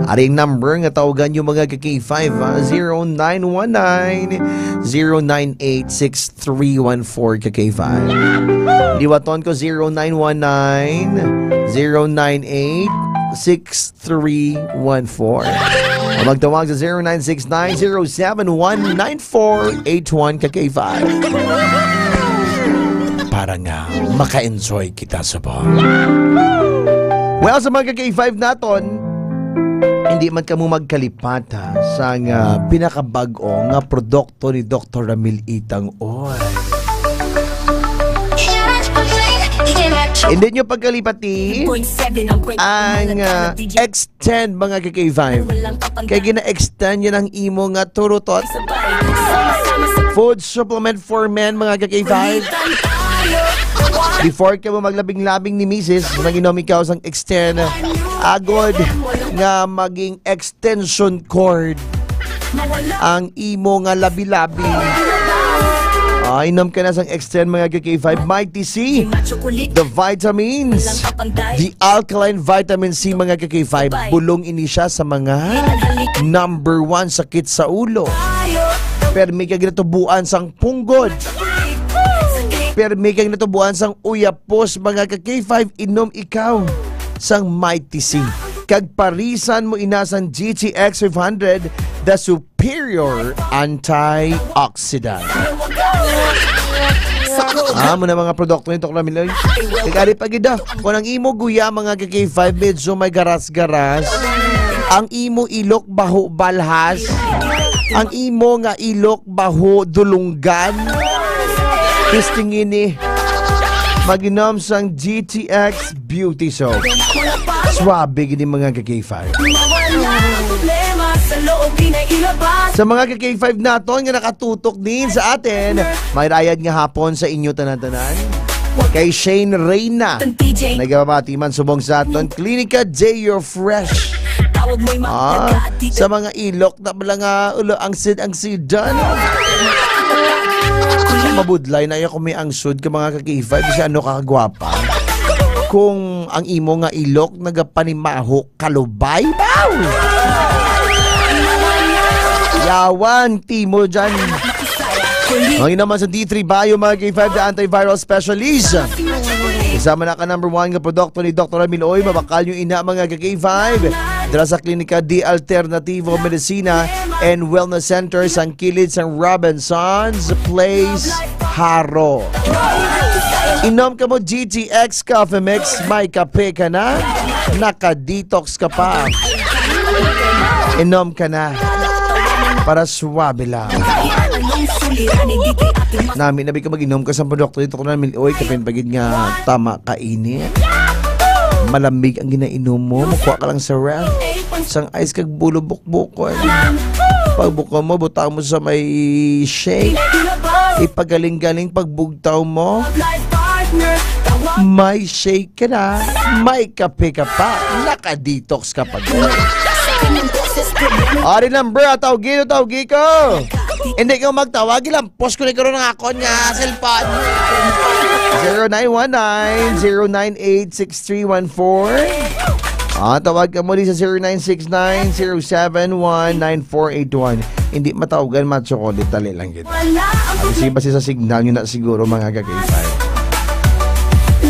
Ari ang number nga tawagan niyo, mga ka-K five, ha? Zero nine one nine, zero nine eight six three one four, ka-K five. Liwaton ko, zero nine one nine, zero nine eight six three one four. O magtawag sa zero nine six nine zero seven one nine four eight one, ka-K five. Para nga maka-enjoy kita subong. Well, sa mga ka-K five naton, hindi man kamo magkalipat, ha, sa nga pinakabag-o nga produkto ni Doktor Ramil Itang Oy. Hindi nyo pagkalipati ang, ah, extend, mga ka-K five. Kay gina-extend yan ang imo nga turutot. Food supplement for men, mga ka-K five. Before ka mo maglabing-labing ni misis, mag-inom ikaw sang extend. Agod nga maging extension cord ang imo nga labi-labi. Ah, inom ka na sang extend, mga ka-K five. Mighty C, the vitamins, the alkaline vitamin C, mga ka-K five. Bulong ini siya sa mga number one sakit sa ulo. Permi ka ginatubuan sang punggod. Permi ka ginatubuan sang uyapos, mga ka K five, inom ikaw sang Mighty C. Kag parisan mo ina sang G T X five hundred, the superior antioxidant. Ah, mo na mga produkto nito, Ramil, oy. Kag ari pa gid, ah, kung ang imo guya, mga ka K five, medyo may garas-garas, ang imo ilok baho balhas, ang imo nga ilok baho dulunggan, testing ini, mag-inom sang G T X Beauty Soap. Swabe gid ni, mga ka K five. Sa mga ka K five naton nga nakatutok din sa atin, may rayad nga hapon sa inyo tanan-tanan. Kay Shane Reyna, nagabati man subong sa aton Klinika J, you're fresh. Ah, sa mga ilok na pala nga ulo ang sid ang sidan. Mabudlay na iya kung may angsud ka, mga ka K five, kasi ano ka kagwapa. Kung ang imo nga ilok nagapanimaho kalubay, baw! Yawan, timo dyan. Ngayon naman sa D three Bio, mga K five, the antiviral specialist. Isama na ka number one nga produkto ni Doktor Ramil Oy, mabakal yung ina, mga ka K five. Dala sa Klinika D Alternativo Medicina and Wellness Center sang kilid sang Robinson's Place, Jaro. Inom ka mo G T X Coffee Mix, may kape ka na, naka-detox ka pa. Inom ka na para suwabe lang. Nami na bi ka mag-inom ka sa produkto dito ko na, oy, kapin pa gid nga tama ka ini. Malamig ang ginainom mo, mukuha ka lang sa ref. Sang ice kag bulo bukbukon. Pagbuka mo, butang mo sa may shake. Ipagaling-galing pagbugtaw mo. May shake ka na. May kape ka pa. Naka-detox ka pa. Ari lang, bro. Tawgi ko, tawgi ko. Hindi ka magtawag. Ilampos ko na karon ang akon nga cellphone. Zero nine one nine, zero nine eight, six three one four. Ah, tawag ka mo di sa zero nine six nine, zero seven one, nine four eight one. Hindi matawagan, Macho Kolit. Dali lang kita. Wala ang Ang problema. Siba siya sa signal nyo na siguro, mga kagaypay.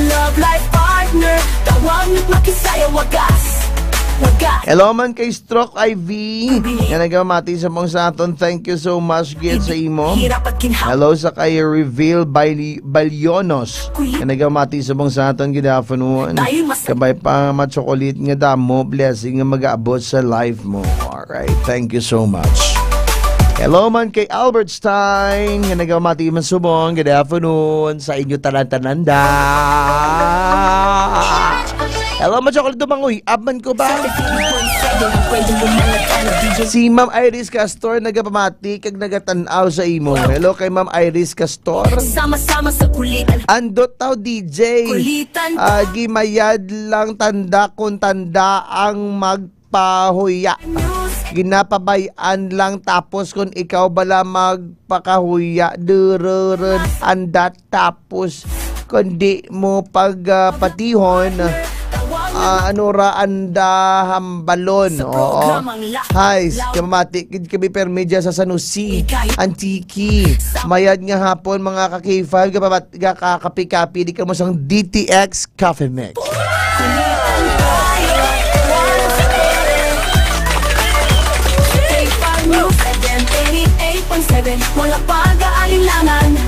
Love life partner, tawag at makisaya, wagas. Wagas. Hello man kay Stroke I V, nga nagamati sa mong sa aton. Thank you so much, gid, sa imo. Hirap at ginhawa. Hello sa kay Reveal Baili-, Balyonos, nga nagamati sa mong sa aton. Good afternoon. Tayo mas- Kabay pa, Macho Kolit, nga damo blessing nga mag-aabot sa life mo. Alright, thank you so much. Hello man kay Albert Stein, nga nagamati man subong. Good afternoon sa inyo tanan-tanan da. Hello, Macho Kolit, dumangoy. Abman ko ba? Si Ma'am Iris Castor nagapamati kag nagatan-aw sa imo. Hello kay Ma'am Iris Castor. Sama-sama sa kulitan. Andot taw, D J. Kulitan. Ah, gimayad lang tanda kung tanda ang magpahuya. Ginapabay-an lang tapos kung ikaw bala magpakahuya, dururun, andat tapos kung di mo pag, ah, patihon, ah, ano ra anda hambalon. Oo. Hi, kamamati gid kami permi dyan sa San Jose, Antique. Mayad nga hapon, mga ka K five, kapapat-, ka-, ka-, kapi-kapi, di ka mo sang D T X Coffee Mix. Wala pag-aalinlangan.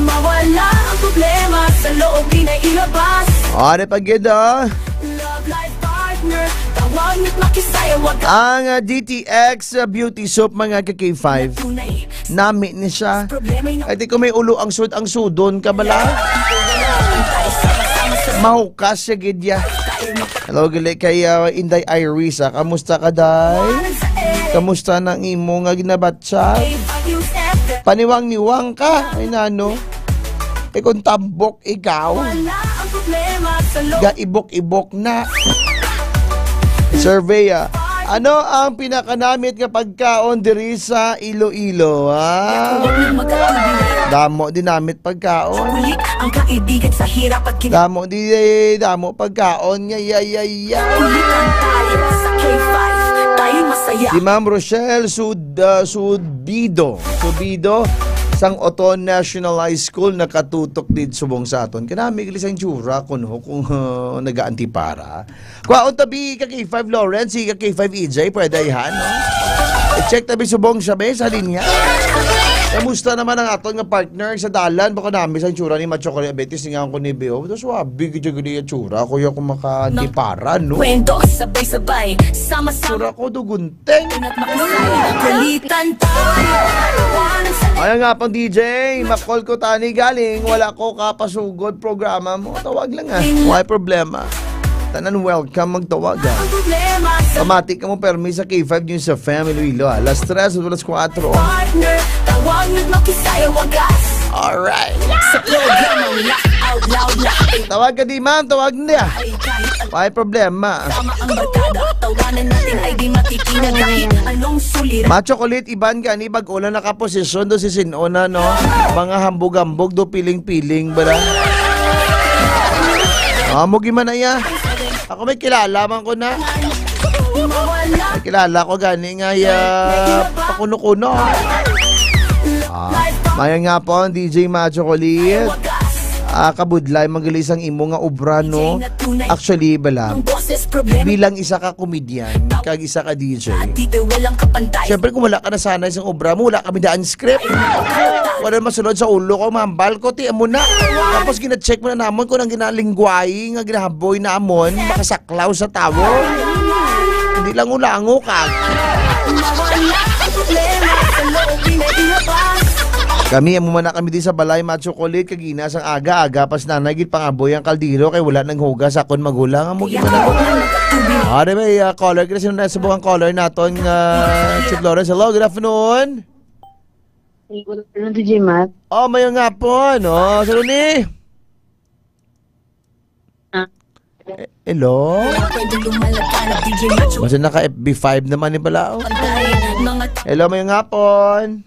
Mawala ang problema sa loob, di na ilabas. Ano pa gid, ah? Love life partner, tawag at makisaya, wag ka. Ang, ah, D T X, ah, Beauty Soap, mga ka K five. Tunay. Nami ni siya. Problema yung Ay, di ko may ulo ang sud, ang sudon ka bala. Mahukas siya gid ya. Hello, gali kay, ah, Inday Iris, ah. Kamusta ka, day? Kamusta nang imo nga ginabatsa? Paniwang-niwang ka. Ay, nano? Eh, kung tambok ikaw, Wala ang problema sa loob. Gaibok-ibok na. Survey, ah. Ano ang pinakanamit nga pagkaon diri sa Iloilo, ha? Damo din namit pagkaon. Kulit ang kaibigan sa hirap at kin- Damo di, damo pagkaon nga, yay, yay, yay. Kulit ang tayo sa K five. Masaya. Si Ma'am Rochelle Sud-, ah, Subido. Subido, sang Oton National High School, nakatutok din subong sa aton. Kanami gali sang tsura, kuno, kung, ah, nagaantipara. Kwaon tabi ka K five Lawrence, si ka K five E J, pwede ayhan, no? I-check tabi subong siya, be, sa linya. Kamusta naman ang aton nga partner sa dalan? Baka nami sang tsura ni Macho Kali Abetis, tingaon ko ni Beo. Ito, swabe, gid yung tsura. Kuya, kung makantipara, no? Kwento, sabay-sabay, sama-sama. Tsura ko, dugunteng. At makisaya, kulitan tayo. Ay nga pang D J, makol ko tani galing, wala ko kapasugod programa mo. Tawag lang, ah. Why problema? Tanan welcome magtawag, ah. Ang problema sa Pamati ka mo permi sa K five News F M Iloilo, ah. Alas tres at alas kuwatro. Partner, tawag at makisaya wagas. Alright. Sa programang Laugh Out Loud Laughing. Tawag ka di, ma'am. Tawag niya. Ay, kahit May problema. Tama ang barkada, tawanan natin ay di makikinagahi. Anong suliran? Macho Kulit, iban gani, bag-o lang nakaposisyon do si Sinona, no? Mga hambog-hambog do, piling-piling, bala. Amo gid man na iya. Ako may kilala man ko na. May kilala ko gani nga iya pakuno-kuno. Ah, mayan nga po ang D J Macho Kulit. Ah, kabudlay, magalis ang imo nga obra, no? Actually, bala, bilang isa ka comedian, kag isa ka D J, syempre, kung wala ka nasanay sa obra mo, wala kami daan script. Wala masulod sa ulo ko, mambal ko, ti, amo na. Tapos gina-check mo na namon kung ang ginalingwayi nga ginahaboy namon, makasaklaw sa tawo. Hindi lang ulango ka. Kami, amo man na kami di sa balay, Macho Kulit, kagina sang aga-aga, pas nanay gid pangaboy ang kaldero kay wala nang hugas akon magulang. Amo gid man ako. Ah, di ba, ah, caller, kita sino na subong ang caller naton nga Chief Lawrence. Hello, good afternoon. Good afternoon, D J Matt. Oh, mayong hapon, no? Sino ni? Ah. Eh, hello? Pwede lumalagana, D J Macho. Basta naka F B five naman ni pala, oh. Pantay, mga Hello, mayong hapon.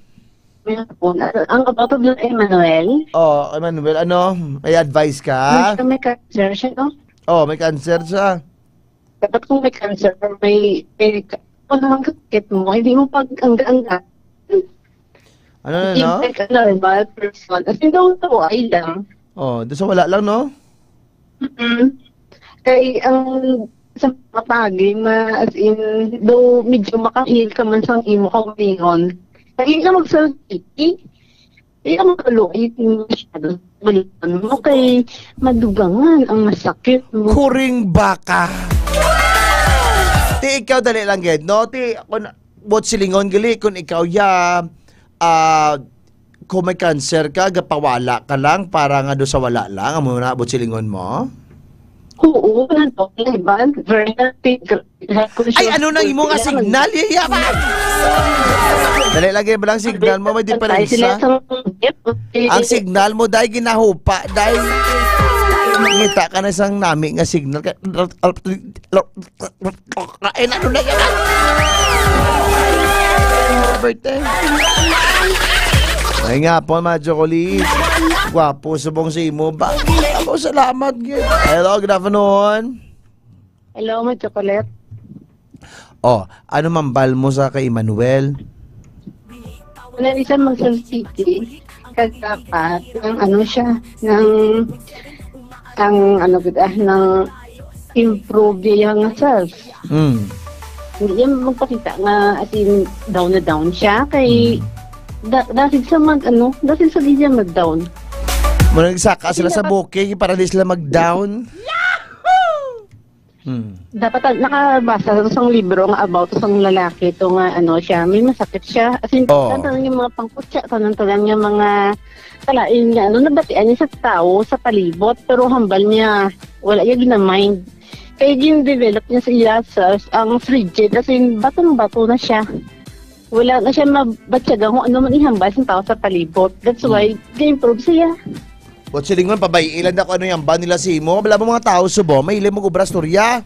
Mayroon po. Ano, ang about of Emmanuel? Oh, Emmanuel, ano? May advice ka? Mas may cancer siya, no? Oh, may cancer siya. Dapat kung may cancer, may, may, ano naman kasakit mo, hindi mo pag-angga-angga. Ano na, Hindi no? Like a normal person. As in, daw tawaay lang. Oh, doon sa wala lang, no? Mm-mm. Kay ang sa mga pagi, ma-, as in, though medyo makahil ka man sang imo kaugalingon, kay ka magsulti. Kaya makaluoy masyado. Balikan mo kay madugangan ang masakit mo. Kuring baka. Ti ikaw, dali lang gid, no? Ti, kung, buot silingon gali, kung ikaw ya, ah, kung may cancer ka, gapawala ka lang para nga do sa wala lang, amo na, buot silingon mo? Oo, nandok na iban. Very happy. Ay, ano nang imo nga signal, Yaya? Dali lagi ba lang signal mo? May diferensya. Ang signal mo, day, ginahupa, day. Ngita ka na sang nami nga signal. Ay, ano na yan? Birthday. Ay nga po, mga chocolate. Gwapo subong sa imo ba? Ako, salamat, gid. Hello, good afternoon. Hello, mga chocolate. Oh, ano mambal mo sa kay Emmanuel? Wala, isa magsalsiki. Kag dapat, ng ano siya, ng, ang ano gid, ah, ng improve iya nga self. Mm. Hindi niya magpakita nga, as in, down na down siya. Kay, Mm. da-, dahil sa mag, ano, dahil sa di siya mag-down. Muna nagsaka sila sa bukid para di sila mag-down. Hmm. Dapat, ah, nakabasa ko sang libro nga about sang lalaki to nga, ano, siya, may masakit siya. As in, Oo. tanan-tanan yung mga pangkutya, tanan-tanan yung mga kalain nga, ano, nabatian niya sa tao, sa palibot, pero hambal niya, wala niya ginamind. Kaya gin-develop niya sa iya sa, ang frigid, as in, batong-bato na siya. Wala na siya mabatyagan kung ano man ihambal sa tao sa palibot. That's why, Hmm. ga-improve siya. Buot silingon, pabay-i lang na kung ano yung hambal nila sa imo. Wala mo mga tao subo, may ilim mag-obra storya.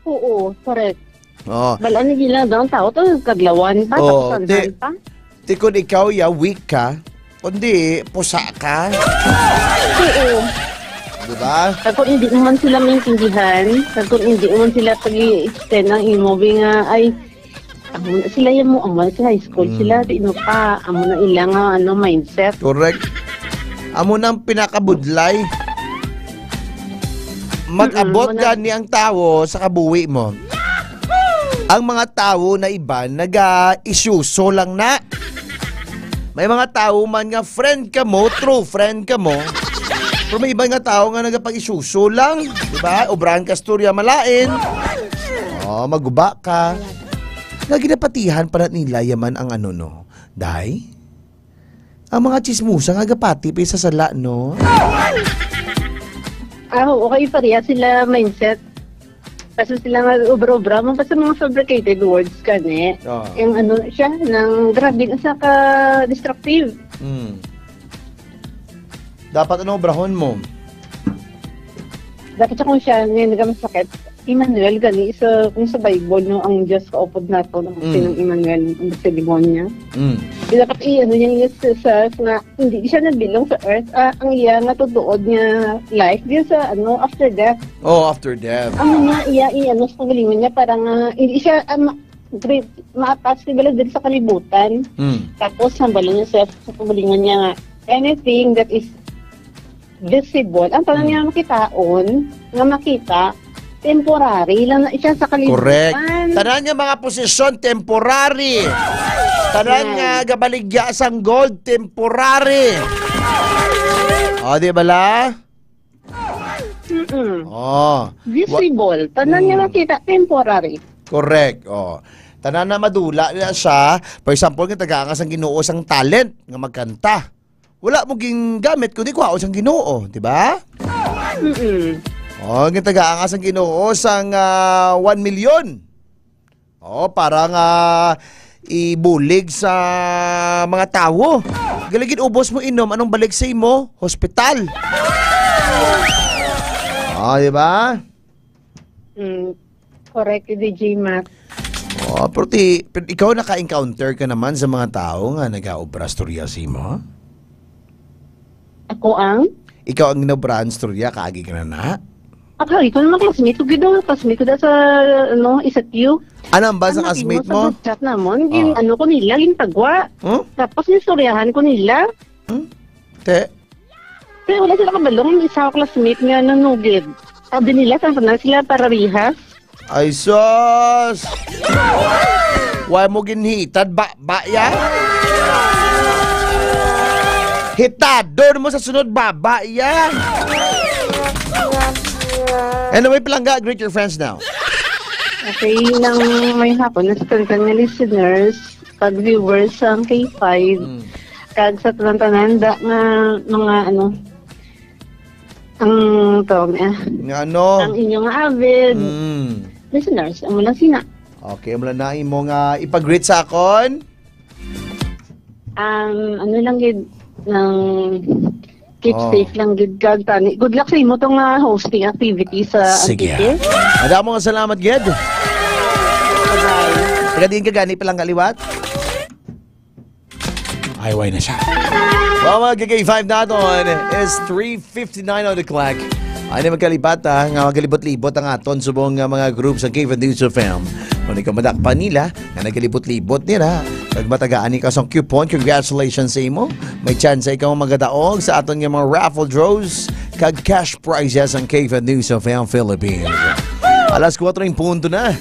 Oo, correct. Oo. Balaan nila daw ang tao to, kadlawan pa, Oo, tapos ti-, anhan pa. Ti kun ikaw, ya, weak ka, kundi pusa ka. Oo. Di ba? Kag kung hindi naman sila maintindihan, kag kung hindi naman sila pag-i-extend ang imo, bi nga, ay, amo na sila yan mo, amo na sa high school Mm. sila, di mo pa, amo na ila nga, ano, mindset. Correct. Amo nang pinakabudlay. Mag-abot Mm, amo na. gani ang tawo sa kabuhi mo. Ang mga tawo na iban naga-isyuso lang na. May mga tawo man nga friend ka mo, true friend ka mo. Pero may iban nga tawo nga nagapag-isyuso lang, di ba? Obrahan ka storya malain. Oh, maguba ka. Nga ginapatihan pa na nila yaman ang ano, no? Day? Ang mga chismosa nga gapati pa sa sala, no? Ah, oo, kay pareha sila mindset. Kasi sila nga obra-obra man pa sa mga fabricated words kani. Oo. Yung ano siya, nang grabe na sa ka-destructive. Mm. Dapat ano obrahon mo? Dapat sa kung siya, ngayon nagamasakit, Emmanuel, gani, sa, kung sa Bible, no, ang Diyos kaupod nato, ang Mm. sinang Emmanuel, ang sa demonya. Mm. Di dapat i-, ano niya, yung sa, sa, nga, hindi siya nag-belong sa earth. Ah, ang iya nga tutuod nga life, di sa, ano, after death. Oh, after death. Ang niya, iya, i-, ano, sa kagalingon niya, para nga, hindi siya, ah, ma-, great, ma-attach ni Bala diri sa kalibutan. Mm. Tapos, ang Bala niya sa, sa kagalingon niya nga, anything that is visible. Ang tanan Hmm. nga makitaon, nga makita, temporary lang na siya sa kalibutan. Correct. Tanan nga mga posisyon, temporary. Tanan Yan. nga gabaligya sang gold, temporary. O, di ba la? Mm-mm. Oh. Visible. Tanan nga Hmm. makita, temporary. Correct. Oh. Tanan na madula na siya. For example, nga tagaan ka sang Ginoo sang talent nga magkanta. Wala mo gingamit kundi kuhaon sang Ginoo, di ba? Mm-mm. Oh, gitagaan ka sang Ginoo sang, ah, one million. Oh, para nga ibulig sa mga tawo. Galigid ubos mo inom, anong balik sa imo? Hospital. Oh, di ba? Mm, correct, D J Mac. Oh, pero ti-, pero ikaw naka-encounter ka naman sa mga tao nga nagaobra storya sa imo, ha? Ako ang? Ikaw ang ginaobrahan storya, kaagi ka na na? Ako, ikaw naman classmate ko, gid, oh, classmate ko da sa, ano, isa Q. Ano ang ba sa Ang classmate nag-ingon sa mo? group chat namon, gin-, Oh. ano ko nila, gintagwa. Huh? Tapos, nistoryahan ko nila. Hmm? Te? Kaya wala sila kabalo nga isa ka classmate nga nanugid. Sabi nila, sa na sila pararihas. Ay, sus! Wa mo ginhitad, ba, ba, ya? Hitadon mo sa sunod, baba, ya? Anyway, Palangga, greet your friends now. Okay, nang may hapon, nasa nga listeners, pag viewers sa K five, Mm. kag sa tanan-tanan da nga mga, ano, ang tawag niya, Nga ano? ang inyo nga avid Mm. listeners, amo lang sina. Okay, amo lang na imo nga ipag-greet sa akon? Um, ano lang gid, nang keep Oh. safe lang gid kag tani. Good luck sa imo tong, ah, hosting activity sa Sige. Antique. Madamo nga salamat gid. Bye-bye. Taga diin ka gani, Palangga liwat? Highway na siya. Well, mga K five naton, it's three fifty-nine on the clock. Ay na magkalipat, ha, nga magalibot-libot ang aton subong nga mga group sa K five News F M. Kung ikaw madakpan nila, nga nagalibot-libot nila, kag matagaan ni ka sang coupon, congratulations sa imo. May chance ikaw magadaog sa aton nga mga raffle draws kag cash prizes ang K five News F M Philippines. Alas kuwatro in punto na.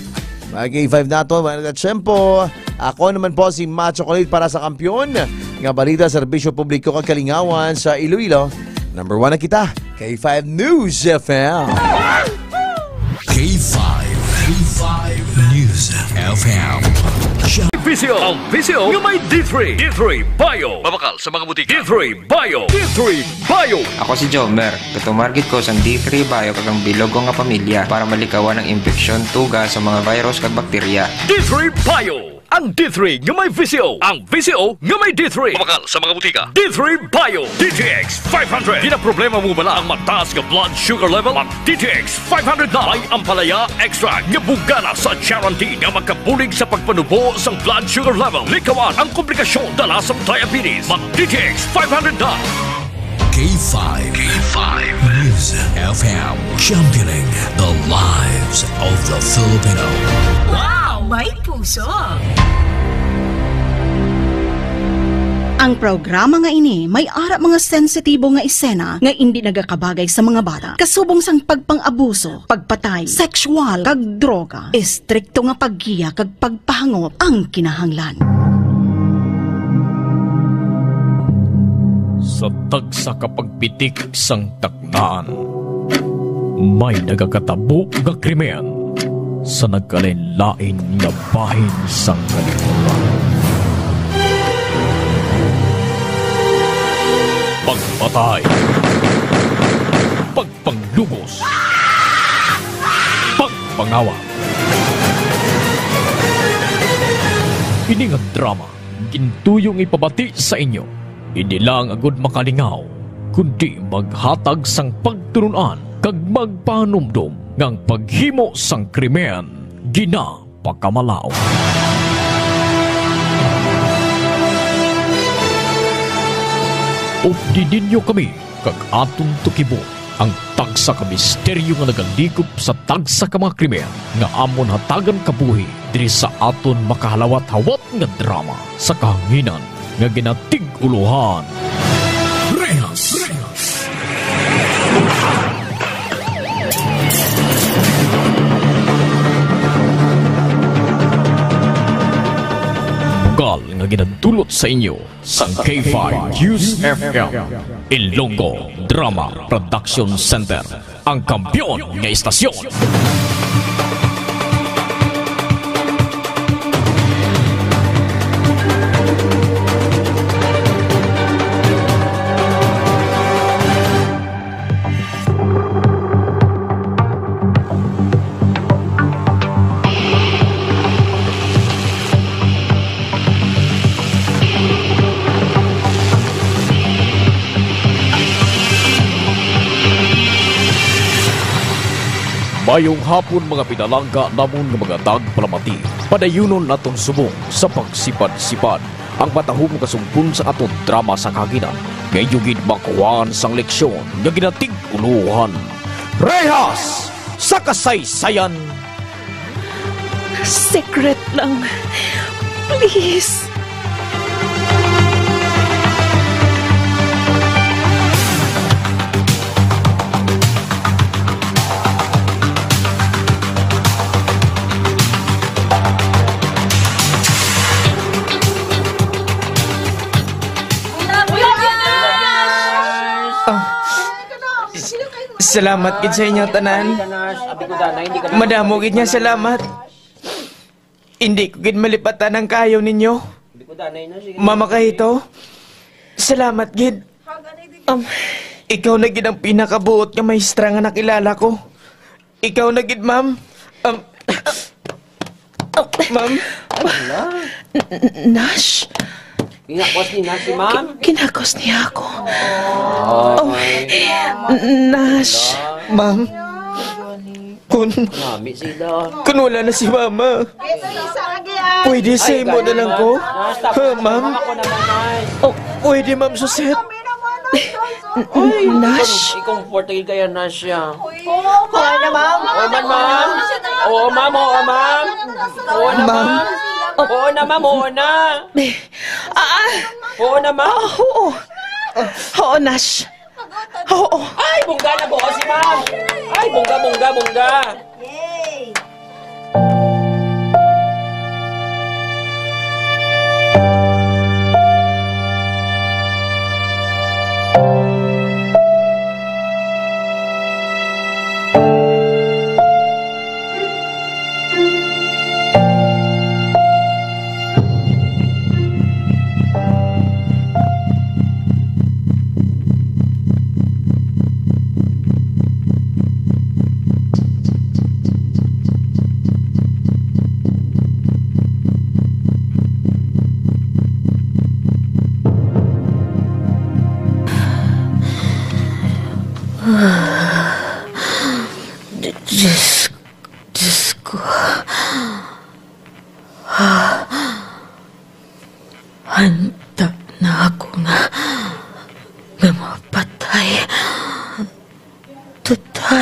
Mga K five naton, wala na tiyempo. Ako naman po si Macho Kulit para sa kampiyon nga balita, serbisyo publiko kag kalingawan sa Iloilo. Number one na kita, K five News F M. K five, K five News F M. Visio, ang Visio nga may D three. D three Bio. Mabakal sa mga butika. D three Bio. D three Bio. Ako si Jomer. Katumargit ko sang D three Bio kag ang bilog ko nga pamilya para malikawan ang impeksyon, tuga sa mga virus kag bakterya. D three Bio. Ang D three nga may Visio. Ang Visio nga may D three. Mabakal sa mga butika. D three Bio. D T X five hundred. Ginaproblema mo bala ang mataas nga blood sugar level? Mag D T X five hundred na. May ampalaya extract nga bugana sa Charantin nga makabulig sa pagpanubo sang blood sugar level. Likawan ang komplikasyon dala sang diabetes. Mag D T X five hundred na. K five. K five News F M, championing the lives of the Filipino. Wow! May puso! Ang programa nga ini may ara mga sensitibo nga esena nga indi nagakabagay sa mga bata, kasubong sang pagpang-abuso, pagpatay, sexual, kag droga. Estrikto nga paggiya kag pagpahangop ang kinahanglan. Sa tagsa ka pagpitik sang taknaan, may nagakatabo nga krimen sa nagkalain-lain nga bahin sang kalibutan. Pagpatay, pagpanglugos, pagpangawa. Ini nga drama gintuyo nga ipabati sa inyo, hindi lang agud makalingaw, kundi maghatag sang pagtulon-an kag magpahanumdom nga ang paghimo sang krimen ginapakamalaut. Updi ninyo kami kag aton tukibon ang tagsa ka misteryo nga nagaligop sa tagsa ka mga krimen nga amon hatagan kabuhi diri sa aton makahalawat-hawat nga drama sa kahanginan nga ginatig-ulohan Rehas. Rehas. Bugal nga ginadulot sa inyo sang K five News F M, Ilonggo Drama Production Center, ang kampiyon nga istasyon. Mayong hapon, mga pinalangga namon nga mga tagpalamati. Padayunon naton subong sa pagsipad-sipad ang matahom nga sungpon sa aton drama sa kahanginan, nga inyo gid makuhaan sang leksyon nga ginatig-ulohan. Rehas sa kasaysayan. Secret lang. Please. Ah, salamat gid sa inyo tanan. Madamo gid nga salamat. Hindi ko gid malipatan ang kaayo ninyo. Mama Kahito, salamat gid. Um, ikaw na gid ang pinakabuot nga maestra nga nakilala ko. Ikaw na gid, ma'am. Um, ma'am. N-, N-, Nash. Ginakos ni Nash si ma'am? Gi-, ginakos niya ako. Oh, N-, Nash. Ma'am. Kun, Nami sila. kun wala na si mama, pwede sa imo na lang ko? Ha, ma'am? Ako naman, Nash. Oh, pwede, Ma'am Suzette? Nash? I-comfort lagi kaya na siya. Oo, kaya na, ma'am. Oo man, ma'am. Oo, ma'am. Oo, ma'am. Oo na, Ma'am. ma'am. Oo na, ma'am. Oo na. Ah, Oo na, ma'am. Oo. Oo, Nash. Oo. Ay, bongga na buo si ma'am. Ay, bongga, bongga, bongga. Yay!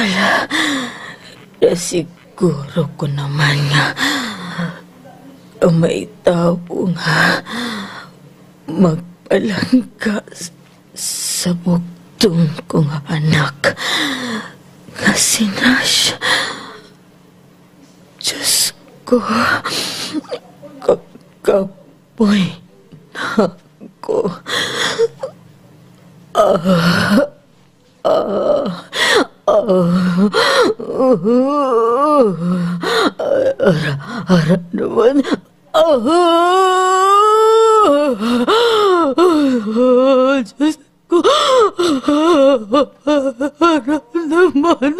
Ala, nasiguro ko naman nga may tawo nga magpalangga s-, sa bugtong ko nga anak nga si Nash. Diyos ko, ka-, kapoy na ko. Ah, ah, ah, ara, ara naman. Ah, Diyos ko, ara naman.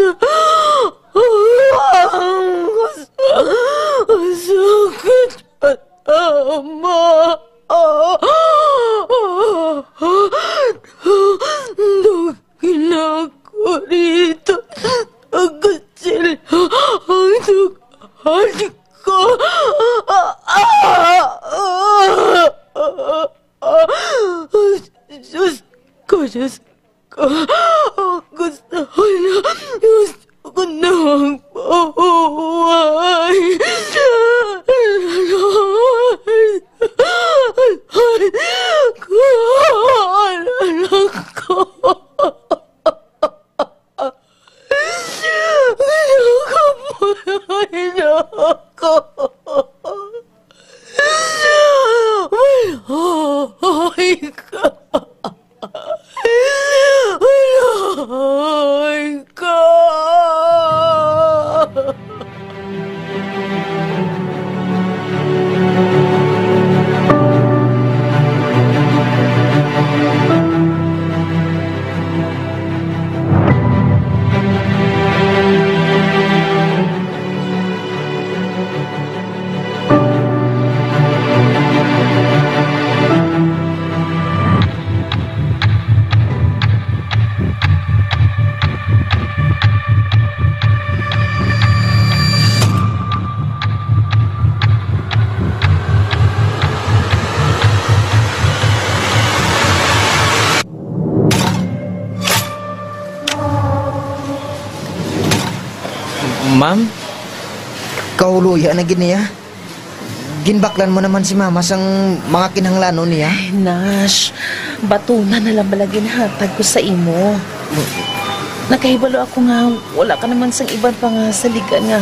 Ang sakit, ama. Dugin ako dito. Ang kasil, ang dughan ko. Diyos ko, Diyos ko. Gusto ko na, gusto ko na magpahuway. Anak ko, anak ko. Anak ko, anak ko. Maluoy ka. Maluoy ka. Ma'am? Kauluya na gid niya. Ginbaklan mo naman si Mama sang mga kinahanglanon niya. Ay, Nash, batuna na lang bala ginhatag ko sa imo. Nakahibalo ako nga wala ka naman sang iban pa nga saligan nga,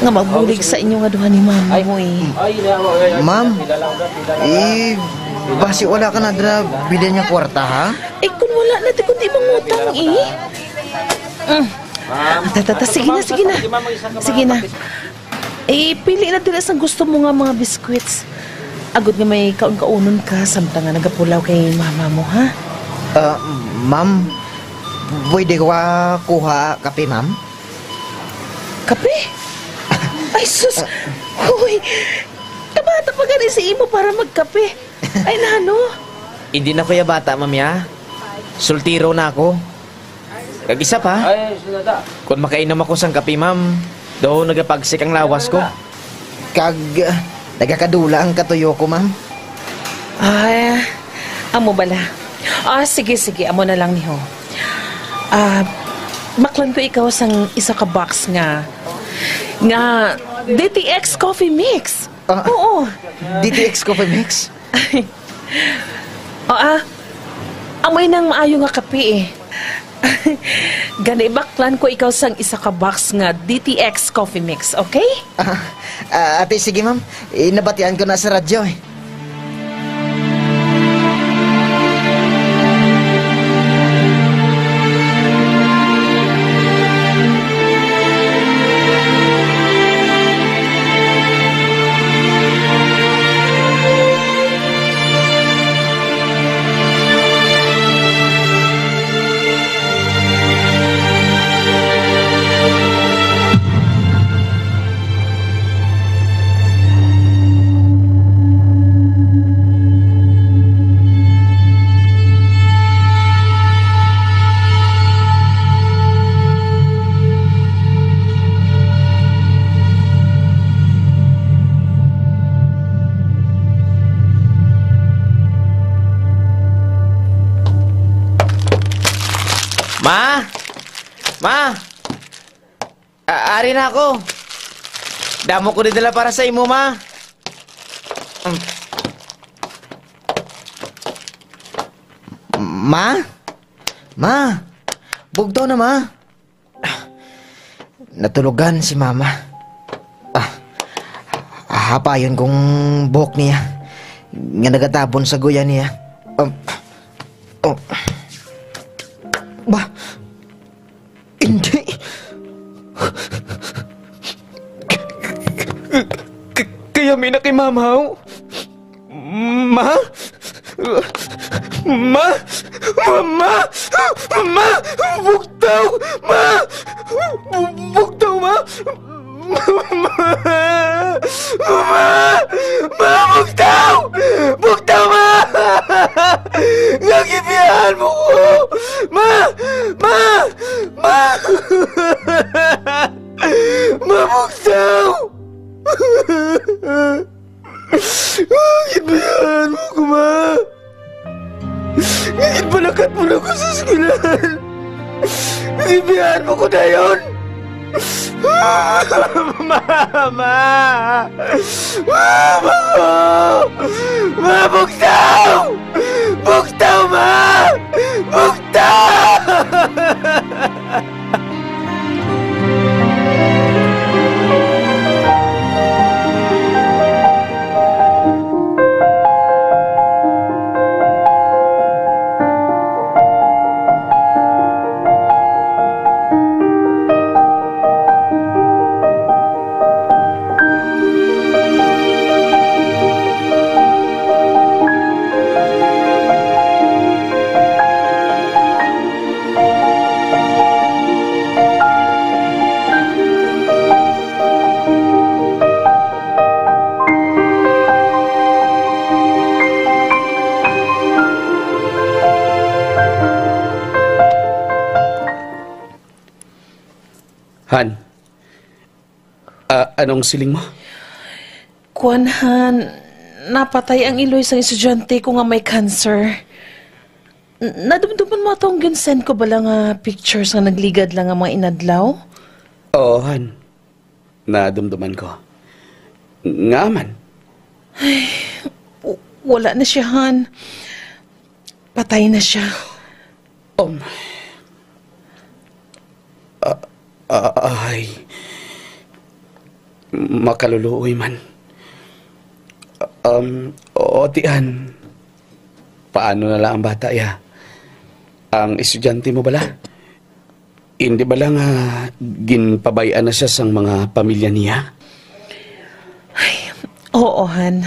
nga magbulig sa inyo nga duha ni Mama mo, eh. Ma'am, eh, basi wala ka na dira bilin nga kwarta, ha? Eh, kung wala na, di kundi mangutang, eh. Mm. Ah, ta, ta, ta, sige na, sige na. Sige na. Eh, pili na dira sang gusto mo nga mga biskwits. Agod nga may kaon-kaonon ka, samtang nga nagapulaw kay mama mo, ha? Ah, ma'am, pwede ko, ah, kuha kape, ma'am? Kape? Ay, sus! Ah. Hoy! Kabata pa gani sa imo para magkape. Ay, nano? Hindi na ko ya bata, ma'am, ya. Soltero na ako. Kag isa pa, ay, sinada, kung makainom ako sang kape, ma'am, daw nagapagsik ang lawas ko. Kag, ah, nagakadula ang katuyo ko, ma'am. Ay, amo bala. Ah, sige, sige, amo na lang ni ho. Ah, baklan ko ikaw sang isa ka box nga, nga D T X Coffee Mix. Ah, oo. D T X Coffee Mix? O, ah, amoy nang maayo nga kape, eh. Gani, baklan ko ikaw sang isa ka box nga D T X Coffee Mix, okay? Ah, ah, ate, sige, ma'am. Eh, nabatian ko na sa radyo, eh. Ma! A-, ari na ako. Damo ko didala para sa imo, ma. Mm. Ma? Ma? Bugtaw na, ma. Natulugan si mama. Ah, hapayon kong buhok niya nga nagatabon sa guya niya. Um, oh. Ba? Hindi. K-, kaya may nakimamaw? Ma? Ma? Ma? Ma? Ma? Bugtaw! Ma! Bu-, bugtaw, ma! Ma! Ma! Ma! Bugtaw! Bugtaw, ma! Nga gibiyahan mo ko! Ma! Ma! Ma! Ma, bugtaw! Gibiyahan mo ko, ma! Ginpalakat mo na ko sa eskwelahan. Gibiyahan mo ko dayon. Mama! Mama ko! Ma, bugtaw! Bugtaw, ma! Bugtaw! Han, ah, anong siling mo? Kuan, Han, napatay ang iloy sang estudyante ko nga may cancer. N-, nadumduman mo atong gin-send ko bala nga pictures nga nagligad lang nga mga inadlaw? Oo, Han. Nadumduman ko. Nga man? Ay, w-, wala na siya, Han. Patay na siya. Um, a-, a-, ay, makaluluoy man. Um, o, tian, paano na lang ang bata, ya? Ang estudyante mo bala? Hindi bala nga ginpabay-an na siya sang mga pamilya niya? Ay, oo, Han.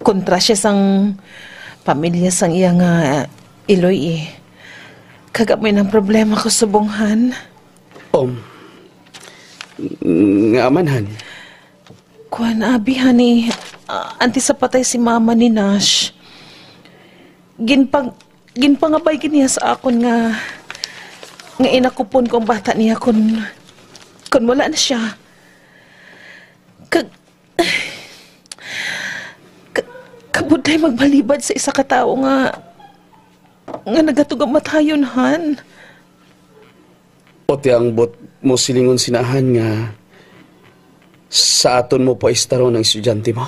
Kontra siya sang pamilya sang iya nga iloy, eh. Kag amo na ang problema ko subong, Han. Um, nga man, Han? Kuan, abi, honey, ah, antes sa patay si mama ni Nash, ginpang-, ginpangabay gid niya sa akon nga, nga inakupon ko ang bata niya kun, kun wala na siya. Kag, ka-, kabudlay magbalibad sa isa ka tawo nga, nga nagatumong matayon, Han. O ti ang buot mo silingon sina, Han, nga sa aton mo paistaron ang estudyante mo?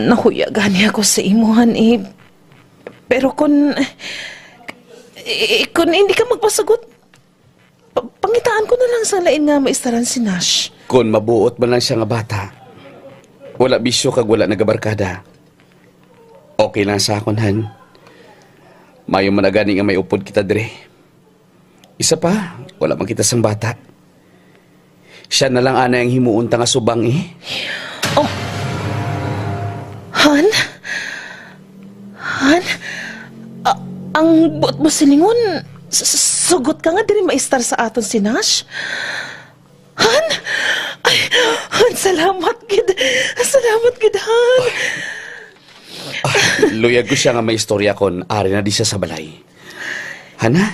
Nahuya gani ako sa imo, Han, eh. Pero kun, eh, kun hindi ka magpasugot, pa-, pangitaan ko na lang sa lain nga maistaran si Nash. Kun mabuot man lang siya nga bata, wala bisyo kag wala nagabarkada. Okay lang sa akon, Han. Maayo man na gani nga may upod kita diri. Isa pa, wala man kita sang bata. Siya na lang anay ang himuon ta nga subang, eh. Oh. Han? Han? A-, ang buot mo silingon, s-, s-, sugot ka nga diri maistar sa aton si Nash? Han? Ay, Han, salamat gid. Salamat gid, Han. Ah, luyag ko siya nga may istorya kon ari na di siya sa balay. Hana?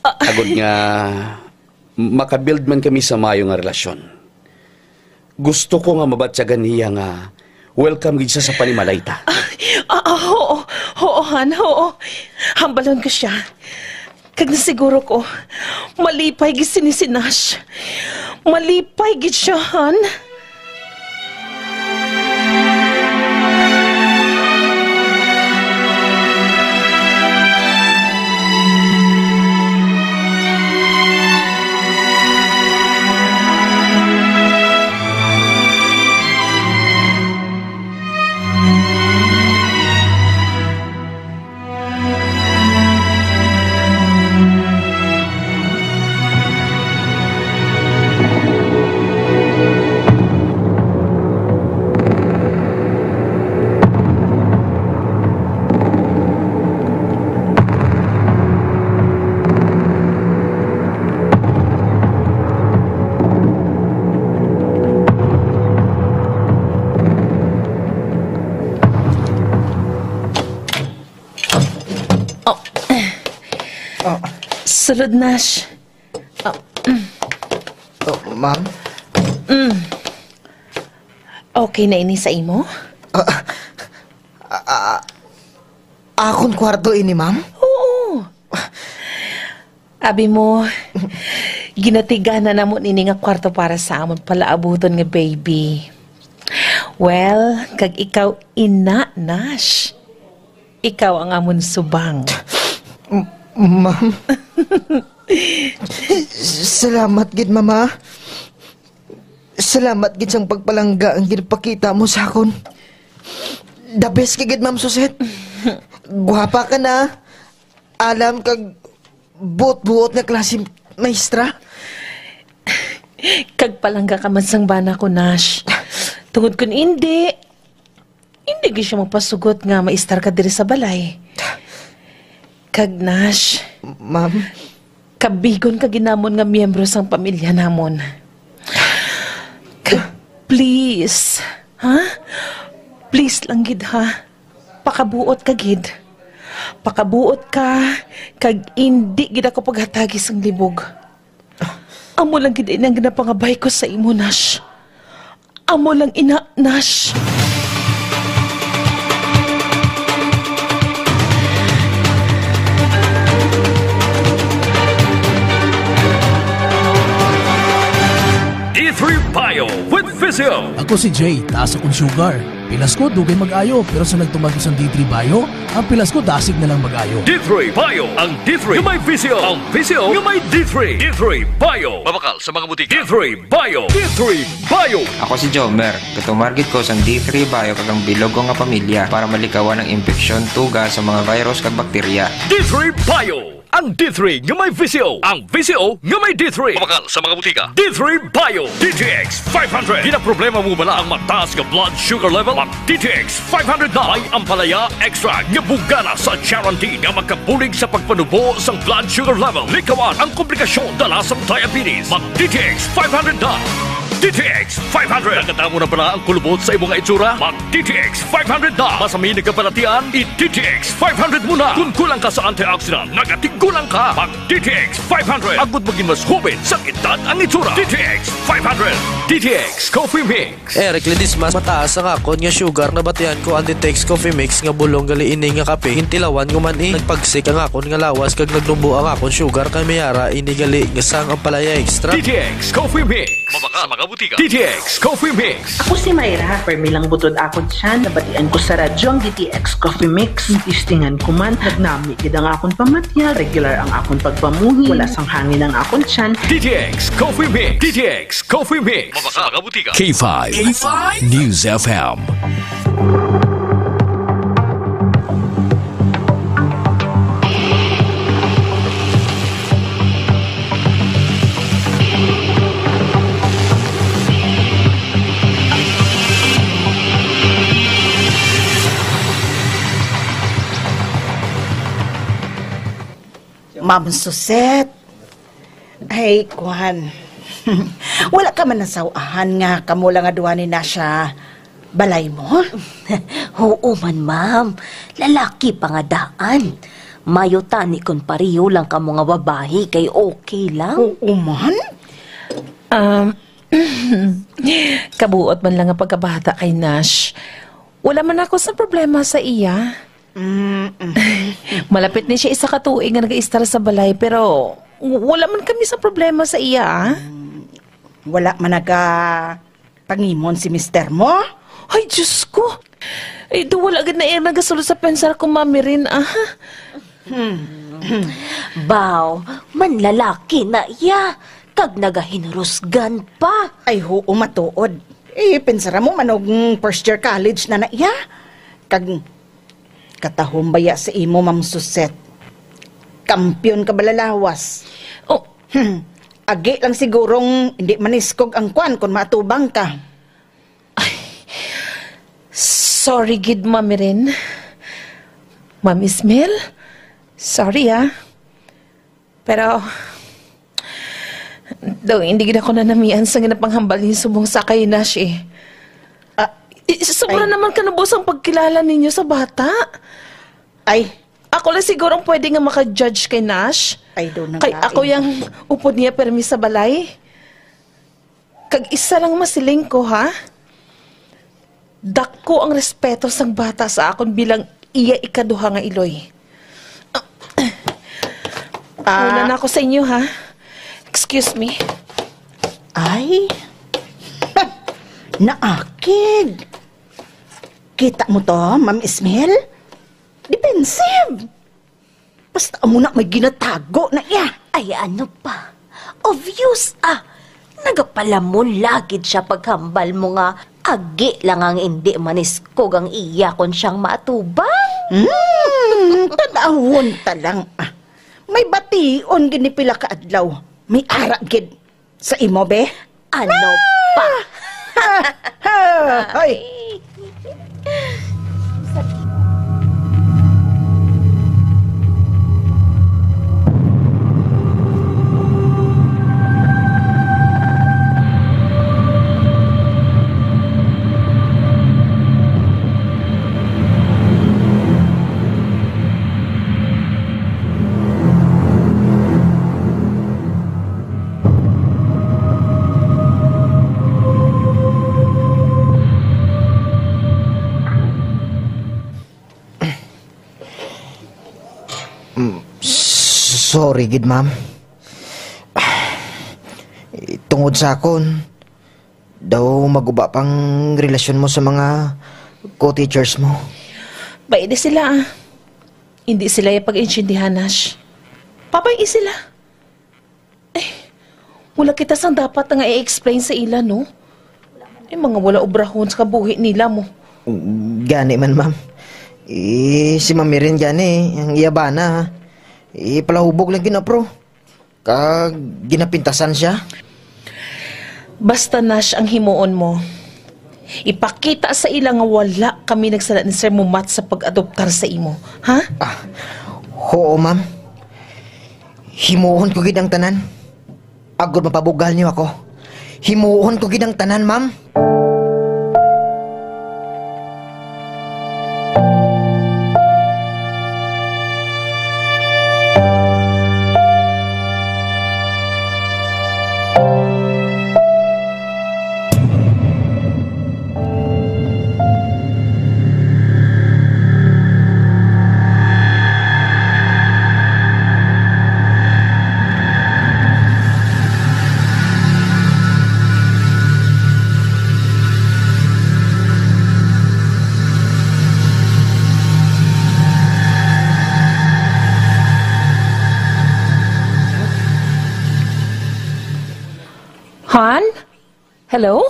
Ah. Agod nga makabuild man kami sa maayo nga relasyon. Gusto ko nga mabatyagan niya nga welcome gid siya sa panimalay ta. Ah, Ah, ah, oo. Oo, Han, oo. Hambalon ko siya. Kag nasiguro ko, malipay gid sini si Nash. Malipay gid siya, Han. Oh. Oh. Sulod, Nash. Oh. Oh, ma'am? Mm. Okay na ini sa imo? Ah, ah, ah, akon kwarto ini, ma'am? Oo. Abi mo, ginatiganan namo nini nga kwarto para sa amon palaabuton nga baby. Well, kag ikaw ina, Nash. Ikaw ang amon subang. M-, ma'am. Salamat gid, mama. Salamat gid sang pagpalangga ang ginpakita mo sa akon. The best ka gid, Ma'am Suset. Gwapa ka na. Alam kag buot-buot nga klase maestra. Kag palangga ka man sang bana ko, Nash. Tungod kun indi, Hindi gyud siya magpasugot nga maestar ka diri sa balay. Kag Nash, Ma'am? Kabigon ka gid namon nga miyembro sang pamilya namon. Kag please, ha? Please lang gid, ha? Pakabuot ka gid. Pakabuot ka, kag indi gid ako paghatagi sang libog. Amo lang gid ini ang ginapangabay ko sa imo, Nash. Amo lang ina, Nash. D three Bio with Physio. Ako si Jay, taas akong sugar. Pilas ko, dugay mag-ayo, pero sa nagtumag ko sang D three Bio, ang pilas ko dasig na lang mag-ayo. D three Bio, ang D three nga may Visio, ang Visio nga may D three. D three Bio. Mabakal sa mga butika. D three Bio. D three Bio. Ako si Jomer. Gatumar gid ko sang D three Bio kag ang bilog ko nga pamilya para malikawan ang impeksyon, tuga sa mga virus kag bakterya. D three Bio. Ang D three nga may Visio. Ang Visio nga may D three. Mabakal sa mga butika. D three Bio. D T X five hundred. Ginaproblema mo bala ang mataas nga blood sugar level? Mag D T X five hundred na. May ampalaya extra nga bugana sa charantin nga makabulig sa pagpanubo sang blood sugar level. Likawan ang komplikasyon dala sang diabetes. Mag D T X five hundred na. D T X five hundred. Nakatamo na bala ang kulubot sa imo nga itsura? Mag D T X five hundred na. Masami nagkabalatian, i-D T X five hundred mo na. Kung kulang ka sa antioxidant, nagatigulang ka. Mag D T X five hundred. Agud maging mas hubin sa edad ang itsura. D T X five hundred. D T X Coffee Mix. Eric Ledesma, mataas ang akon nga sugar. Nabatian ko ang D T X Coffee Mix nga bulong gali ini nga kape. Hintilawan ko man, eh. Nagpagsik ang akon nga lawas kag nagnubo ang akon sugar. Kay may ara ini gali nga sang ampalaya extra. D T X Coffee Mix. Mabakal sa mga butika. D T X Coffee Mix. Ako si Myra, permi lang butod akon tiyan. Nabatian ko sa radyo ang D T X Coffee Mix. Testingan ko man, nagnami gid ang akon pamatiag. Regular ang akon pagpamuhi. Wala sang hangin ang akon tiyan. D T X Coffee Mix. D T X Coffee Mix. Mabakal sa mga butika. K five. K five News F M. Ma'am Suset, ay, kuwan. Wala ka man nasaw-ahan nga kamo lang nga duha ni Nash sa balay mo? Huo man, ma'am. Lalaki pa nga daan. Mayo tani kon pareho lang kamo nga babayi kay okay lang. Oo man. Um, kabuot man lang nga pagkabata kay Nash. Wala man ako sa problema sa iya. Mm-mm. Malapit ni siya isa ka tuig nga nag-iistar sa balay, pero w-, wala man kami sa problema sa iya, ah. Wala man naga pangimon si mister mo? Ay, Diyos ko! Ay, do wala gid na iya nagasulod sa pensar ko, Mami Rin, ah. Hmm. Baw, manlalaki na iya, kag nagahinurusgan pa. Ay, huo, matuod. Eh, pensara mo, manog first year college na na iya. Kag katahom baya sa imo, Ma'am Suset. Kampiyon ka balalawas. Oh. Hmm. Agi lang sigurong hindi maniskog ang kwan kung matubang ka. Ay, sorry gid, Mami Rin. Ma'am Ismael, sorry, ah. Pero, daw, hindi gid ako nanamian sa ginapanghambal ni subong sa kay Nash, eh. Ah, I-, sobra ay. Naman ka na, boss, ang pagkilala ninyo sa bata. Ay. Ako lang siguro ang pwede nga maka-judge kay Nash. Ay, daw na. Kay nga, ako eh. Yang upod niya permi sa balay. Kag isa lang masiling ko, ha? Dako ang respeto sang bata sa akon bilang iya ikaduha nga iloy. Ah. Una na ako sa inyo, ha? Excuse me. Ay. Naakig. Kita mo to, Ma'am Ismael? Defensive. Basta amo na may ginatago na iya. Ay, ano pa? Obvious, ah. Nagapalamon lagid siya paghambal mo nga agi lang ang indi maniskog ang iya kon siyang matubang. Hmm, tanawon ta lang, ah. May bation gid ni pila ka adlaw. May ara gid. Sa imo, be? Ano pa? Ha! Ha! Hoy! Mm, s-, sorry gid, ma'am. Tungod sa akon, daw maguba pang relasyon mo sa mga co-teachers mo. Pwede sila, ah. Hindi sila yung pag-intindihan, Nash. Pabay-i sila. Eh, wala kita sang dapat nga i-explain sa ila, no? Ay, mga wala obrahon sa kabuhi nila mo. Gani man, ma'am. Eh, si Mami Rin gani, ang iya bana, eh, palahubog lang gina-, pro. Kag ginapintasan siya. Basta, Nash, ang himuon mo, ipakita sa ila nga wala kami nagsala ni Sir Mumat sa pag-adoptar sa imo, ha? Ah, oo, ma'am. Himuon ko gid ang tanan. Agod mapabugal niyo ako. Himuon ko gid ang tanan, ma'am. Han? Hello?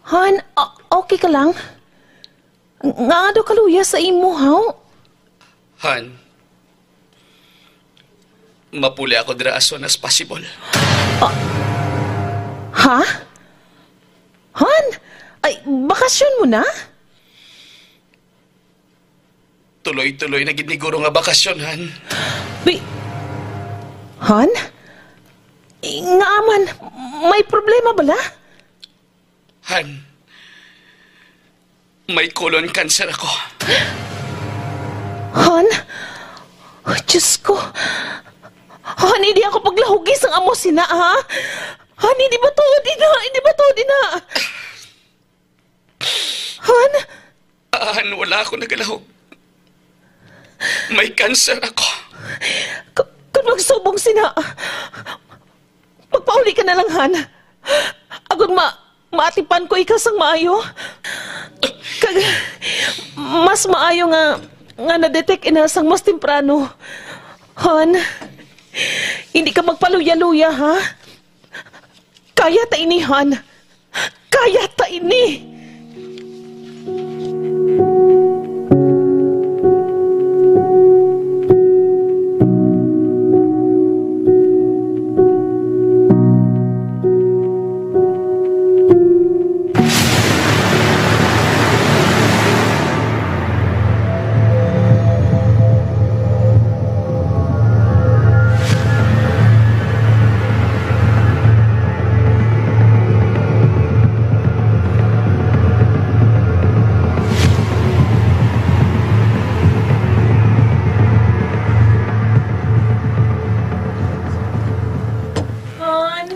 Han, o-, okay ka lang? Nga daw kaluya sa imo, haw? Han, mapuli ako dira as soon as possible. Ah, ha? Han? Ay, bakasyon mo na? Tuloy-tuloy na gid ni guro nga bakasyon, Han. Bi-, Han? Nga man, may problema bala? Han, may colon cancer ako. Han? Diyos ko. Han, hindi ako paglahugi sang amo sina, ha? Han, hindi ba tuod ina? Hindi ba tuod ina? Han? Han, wala ako nagalahog. May cancer ako. Ku-, kung magsubong sina, magpauli ka na lang, Han. Agod ma-, maatipan ko ikaw sang maayo. Kag mas maayo nga, nga na-detect ina sang mas temprano. Han, hindi ka magpaluya-luya, ha? Kaya ta ini, Han. Kaya ta ini. Han,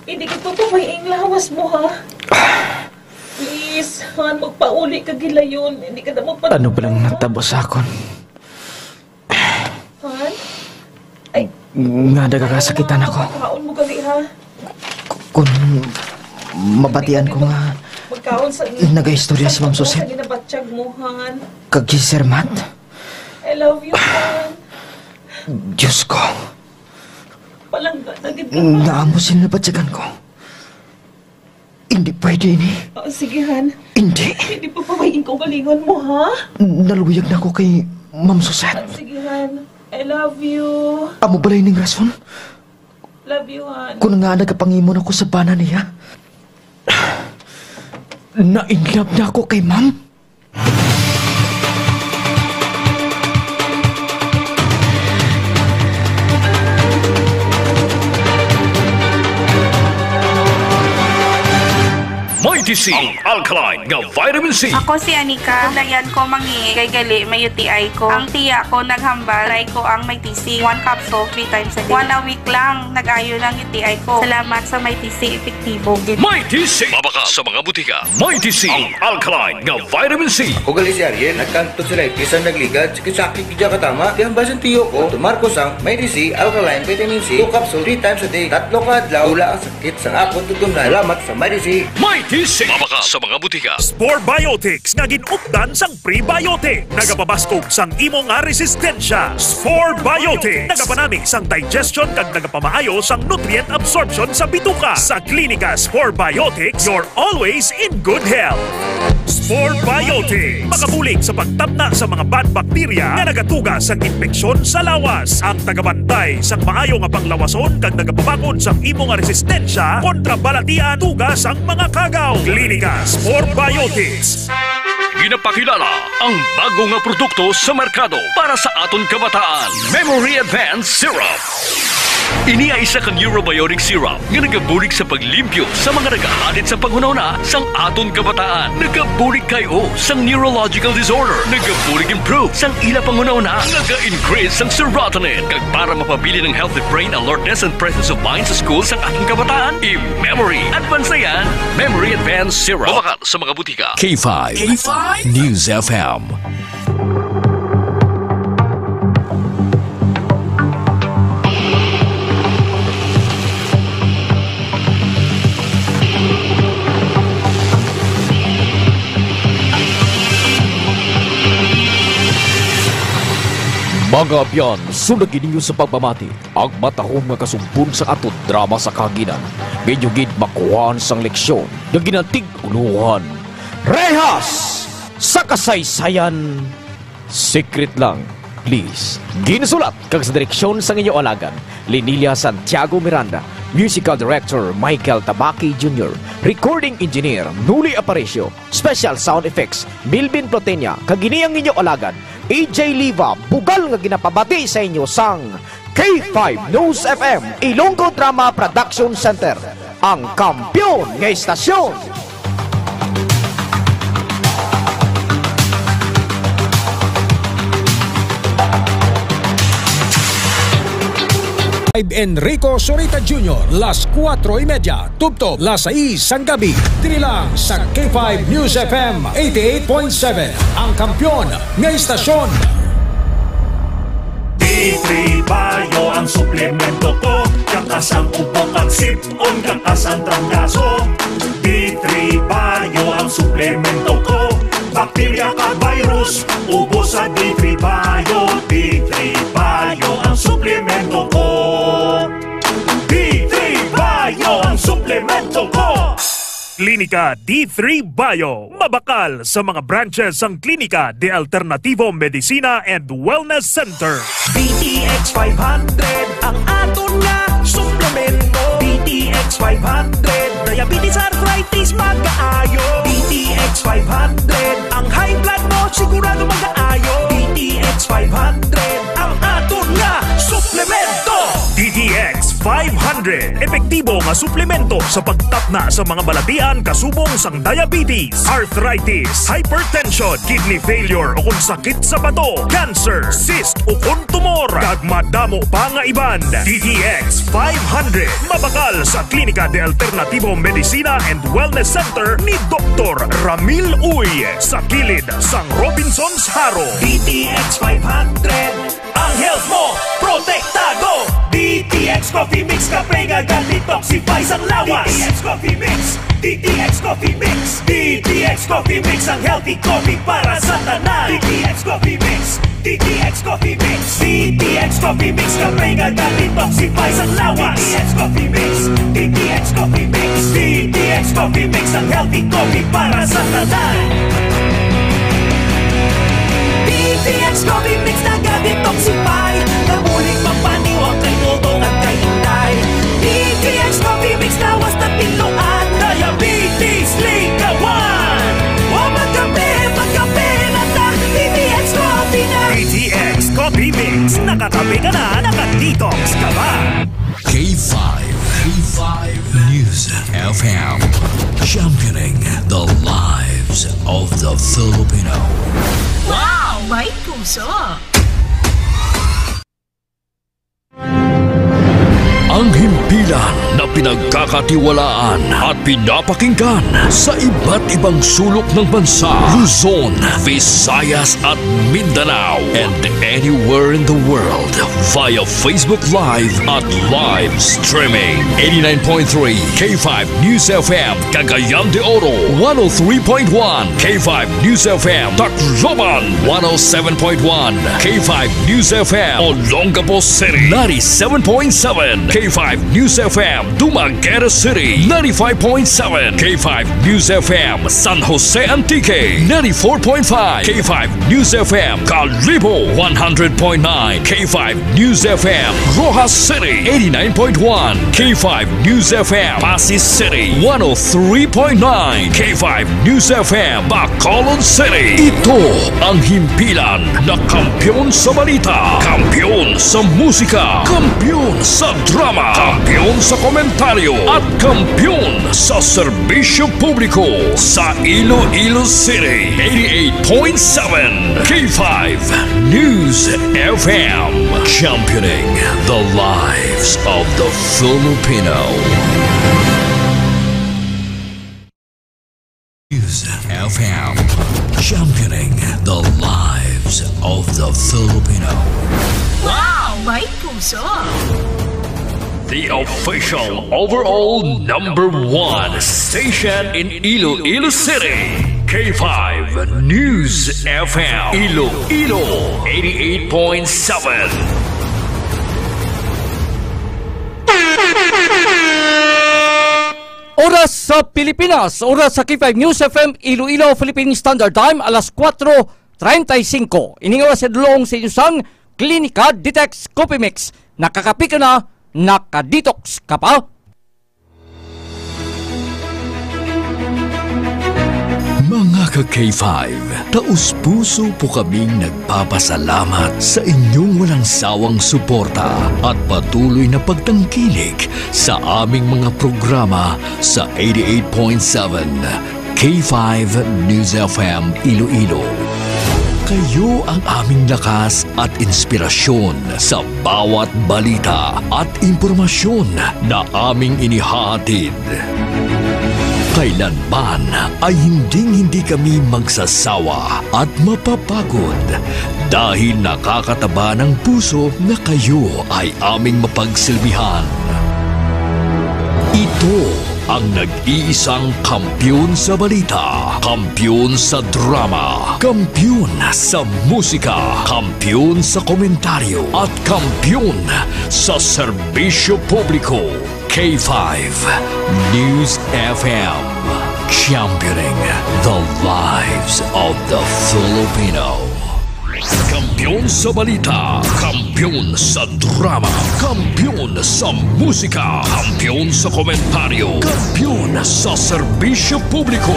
hindi ka papabay-i ang lawas mo, ha? Please, Han, magpauli ka gilayon. Hindi ka na magpa- Ano ba lang natabo sa akon? Han? Ay, nga nagakasakitan ako. Kaon mo gali, ha? K-, kung mabatian ko nga Magkaon sa nagaistorya si Ma'am Suset sa ginabatyag mo, Han. Kag si Sir Matt. I love you, Han. Diyos ko. Palangga na gid ka, Han. Naamo sila nabatyagan ko. Hindi pwede ini. Oh, sige, Han. Hindi. Hindi pa pabayin ko galingon mo, ha? Naluyag na ako kay Ma'am Suset. Han, sige, Han. I love you. Amo balay ning rason? Love you, Han. Kung nga nagapangimon ako sa bana niya, na-in love na ako kay Ma'am. Mighty C, ang alkaline nga vitamin C. Ako si Anika. Layan ko mangihi kay gali may U T I ko. Ang tiya ko naghambal, try ko ang Mighty C. One capsule, three times a day. One a week lang, nag-ayo na ang U T I ko. Salamat sa Mighty C, epektibo gid. Mighty C. Mabakal sa mga butika. Mighty C, ang alkaline nga vitamin C. Ako gali si Ariel, nagkantod sa life, bisan nagligad, sakit-sakit gid siya katama. Di ang basin tiyo ko, tumar ko sang Mighty C, alkaline vitamin C, two capsule, three times a day, tatlo ka adlaw, wala ang sakit sang akon tutumnan. Salamat sa Mighty C. Mighty C. Mabakal sa mga butika. Spore Biotics nga gin-updan sang prebiotic. Nagapabaskog sang imo nga resistensya. Spore Biotics. Nagapanami sang digestion kag nagapamaayo sang nutrient absorption sa bituka. Sa Klinika Spore Biotics, you're always in good health. Spore Biotics. Makabulig sa pagtapna sa mga bad bacteria nga nagatuga sang impeksyon sa lawas. Ang tagabantay sang maayo nga panglawason kag nagapabakod sang imo nga resistensya kontra balatian tuga sang mga kagaw. Klinika Spore Biotics. Ginapakilala ang bago nga produkto sa merkado para sa aton kabataan, Memory Advance Syrup. Ini ay isa ka neurobiotic syrup nga nagabulig sa paglimpyo sa mga nagahalit sa panghunahuna sang aton kabataan. Nagabulig kay o sang neurological disorder. Nagabulig improve sang ila panghunahuna. Naga-increase sang serotonin. Kag para mapabilin ang healthy brain alertness and presence of mind sa school sang aton kabataan, i-Memory Advance na yan. Memory Advance Syrup. Mabakal sa mga butika. K five K five News F M. Mga abyan, sundagi ninyo sa pagpamati ang matahom nga kasumpon sa aton drama sa kahanginan, nga inyo gid makuhaan sang leksyon nga ginatig-ulohan. Rehas sa kasaysayan. Secret lang, please. Ginsulat kag sa direksyon sang inyo alagad, Linilia Santiago Miranda. Musical Director, Michael Tabaki Junior. Recording Engineer, Nuli Aparicio. Special Sound Effects, Milvin Plotenia. Kag ini ang inyo alagad, A J Liva, bugal nga ginapabati sa inyo sang K five News F M, Ilonggo Drama Production Center, ang kampiyon nga istasyon. Enrico Zurita Junior, las kuwatro y media, tubtob las sais sang gabi, diri lang sa K five News F M eighty-eight point seven, ang kampiyon nga istasyon. D three Bio ang suplemento ko. Kakas ang ubo kag sip-on, kakas ang trangkaso. D three Bio ang suplemento ko. Bakterya kag virus, ubos sa D three Bio. D three Bio ang suplemento ko. D three Bio ang suplemento ko. Klinika D three Bio. Mabakal sa mga branches sang Klinika de Alternativo Medicina and Wellness Center. D T X five hundred ang aton nga suplemento. D T X five hundred, diabetes, arthritis, magaayo. D T X five hundred, ang high blood mo sigurado magaayo. D T X five hundred ang aton nga suplemento. D T X five hundred, epektibo nga suplemento sa pagtapna sa mga balatian kasubong sang diabetes, arthritis, hypertension, kidney failure, ukon sakit sa bato, cancer, cyst, ukon tumor, kag madamo pa nga iban. D T X five hundred, mabakal sa Klinika de Alternativo Medicina and Wellness Center ni Doktor Ramil Uy, sa kilid sang Robinsons Jaro. D T X five hundred, ang health mo protektado. D T X Coffee Mix, kape nga ga-detoxify sang lawas. D T X Coffee Mix, D T X Coffee Mix, D T X Coffee Mix, ang healthy coffee para sa tanan. D T X Coffee Mix, D T X Coffee Mix, D T X Coffee Mix, kape nga ga-detoxify sang lawas. D T X Coffee Mix, D T X Coffee Mix, D T X Coffee Mix, ang healthy coffee para sa tanan. D T X Coffee Mix naga-detoxify, nabulig magpaniwang kay Toto kag kay Inday. D T X Coffee Mix lawas na tinluan, diabetes likawan. Wa magkape, magkape na ta. D T X Coffee na. D T X Coffee Mix, nakakape ka na, naka-detox ka pa. K five, K five News F M, championing the lives of the Filipino. Wow! May puso! Ang himpilan na pinagkakatiwalaan at pinapakinggan sa iba't ibang sulok ng bansa, Luzon, Visayas at Mindanao, and anywhere in the world via Facebook Live at live streaming. Eighty-nine point three K five News F M, Cagayan de Oro, one oh three point one K five News F M, Tacloban, one oh seven point one K five News F M, Olongapo City, ninety-seven point seven K five News F M, Dumaguete City, ninety-five point seven K five News F M, San Jose Antique, ninety-four point five K five News F M, Kalibo, one hundred point nine K five News F M, Roxas City, eighty-nine point one K five News F M, Passi City, one oh three point nine K five News F M, Bacolod City. Ito ang himpilan na kampiyon sa balita, kampiyon sa musika, kampiyon sa drama, kampiyon sa komentaryo, at kampiyon sa serbisyo publiko sa Iloilo City. Eighty-eight point seven K five News F M, championing the lives of the Filipino. News F M, championing the lives of the Filipino. Wow! May puso! The official overall number one station in Iloilo City, K five News F M, Iloilo, eighty-eight point seven. Oras sa Pilipinas, oras sa K five News F M Iloilo, Philippine Standard Time, alas kuwatro treinta y cinco. Ining oras sa dulong sa inyo sang Klinika Detox Coffee Mix. Nakakape ka na, naka-detox ka pa. Mga ka-K five, taos-puso po kaming nagpapasalamat sa inyong walang sawang suporta at patuloy na pagtangkilik sa aming mga programa sa eighty-eight point seven K five News F M Iloilo. Kayo ang aming lakas at inspirasyon sa bawat balita at impormasyon na aming inihahatid. Kailanman ay hinding-hindi kami magsasawa at mapapagod dahil nakakataba ng puso na kayo ay aming mapagsilbihan. Ito ang nag-iisang kampiyon sa balita, kampiyon sa drama, kampiyon sa musika, kampiyon sa komentaryo, at kampiyon sa serbisyo publiko. K five News F M, championing the lives of the Filipino. Kampiyon sa balita, kampiyon sa drama, kampiyon sa musika, kampiyon sa komentaryo, kampiyon sa serbisyo publiko.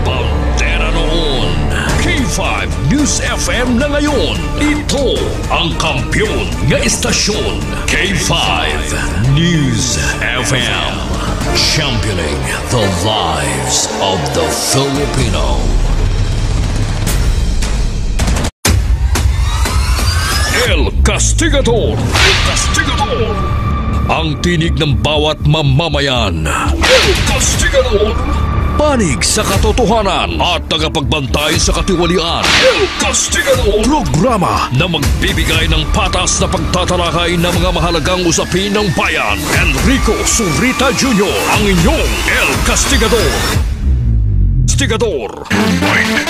Bandera noon, K five News F M na ngayon. Ito ang kampiyon nga istasyon, K five News F M. Championing the lives of the Filipino. El Castigador. El Castigador. Ang tinig ng bawat mamamayan. El Castigador. Panig sa katotohanan at tagapagbantay sa katiwalian. El Castigador. Programa na magbibigay ng patas na pagtatalakay ng mga mahalagang usapin ng bayan. Enrico Surita Junior, ang inyong El Castigador. Castigador. Your might.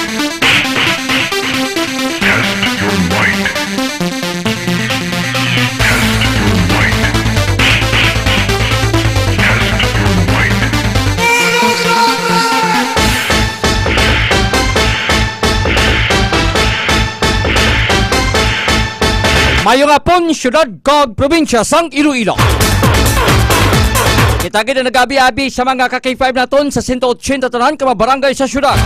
Test your might. Test your might. Test your might. Mayong hapon, syudad kag probinsya sang Iloilo. Kita gid ang nag-abi-abi sa mga ka-K five naton sa sento ochenta tanan ka mga barangay sa syudad.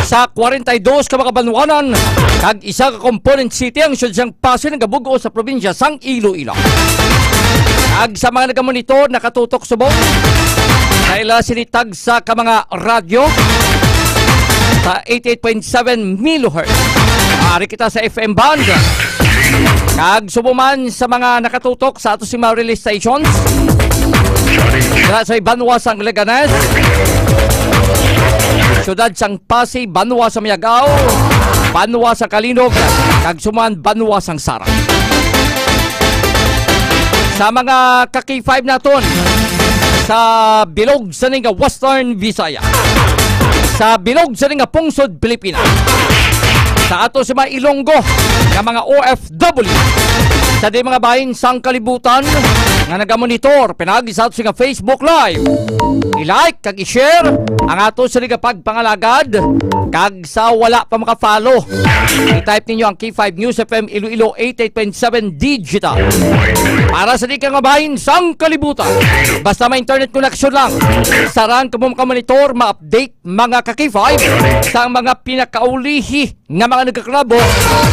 Sa kwarenta y dos ka mga banwanan, kag isa ka component city ang syudad sang Passi nagabug-os sa probinsya sang Iloilo. Kag sa mga nagamonitor, nakatutok subong sa ila sini tagsa ka mga radyo sa eighty-eight point seven megahertz. Ari kita sa F M band. Kag subong man sa mga nakatutok sa ato sing mga relay stations. Dira sa banwa sang Leganes, syudad sang Passi, banwa sa Miagao, banwa sa Calinog, kag subong man banwa sang Sara. Sa mga ka-K five naton sa bilog sa ning Western Visayas, sa bilog sa ning pungsod Pilipinas, sa ato sa mga Ilonggo nga mga O F W, sa di mga bahin sang kalibutan nga nagamonitor pinagi sa ato sa Facebook Live. I-like kag i-share ang ato sa liga pagpangalagad, kag sa wala pa maka-follow, i-type ninyo ang K five News F M Iloilo eighty-eight point seven Digital. Para sa di ka nga bahin sang kalibutan, basta may internet connection lang, sarang kamo makamonitor, ma-update, mga ka-K five, sa mga pinakaulihi nga mga nagaklabo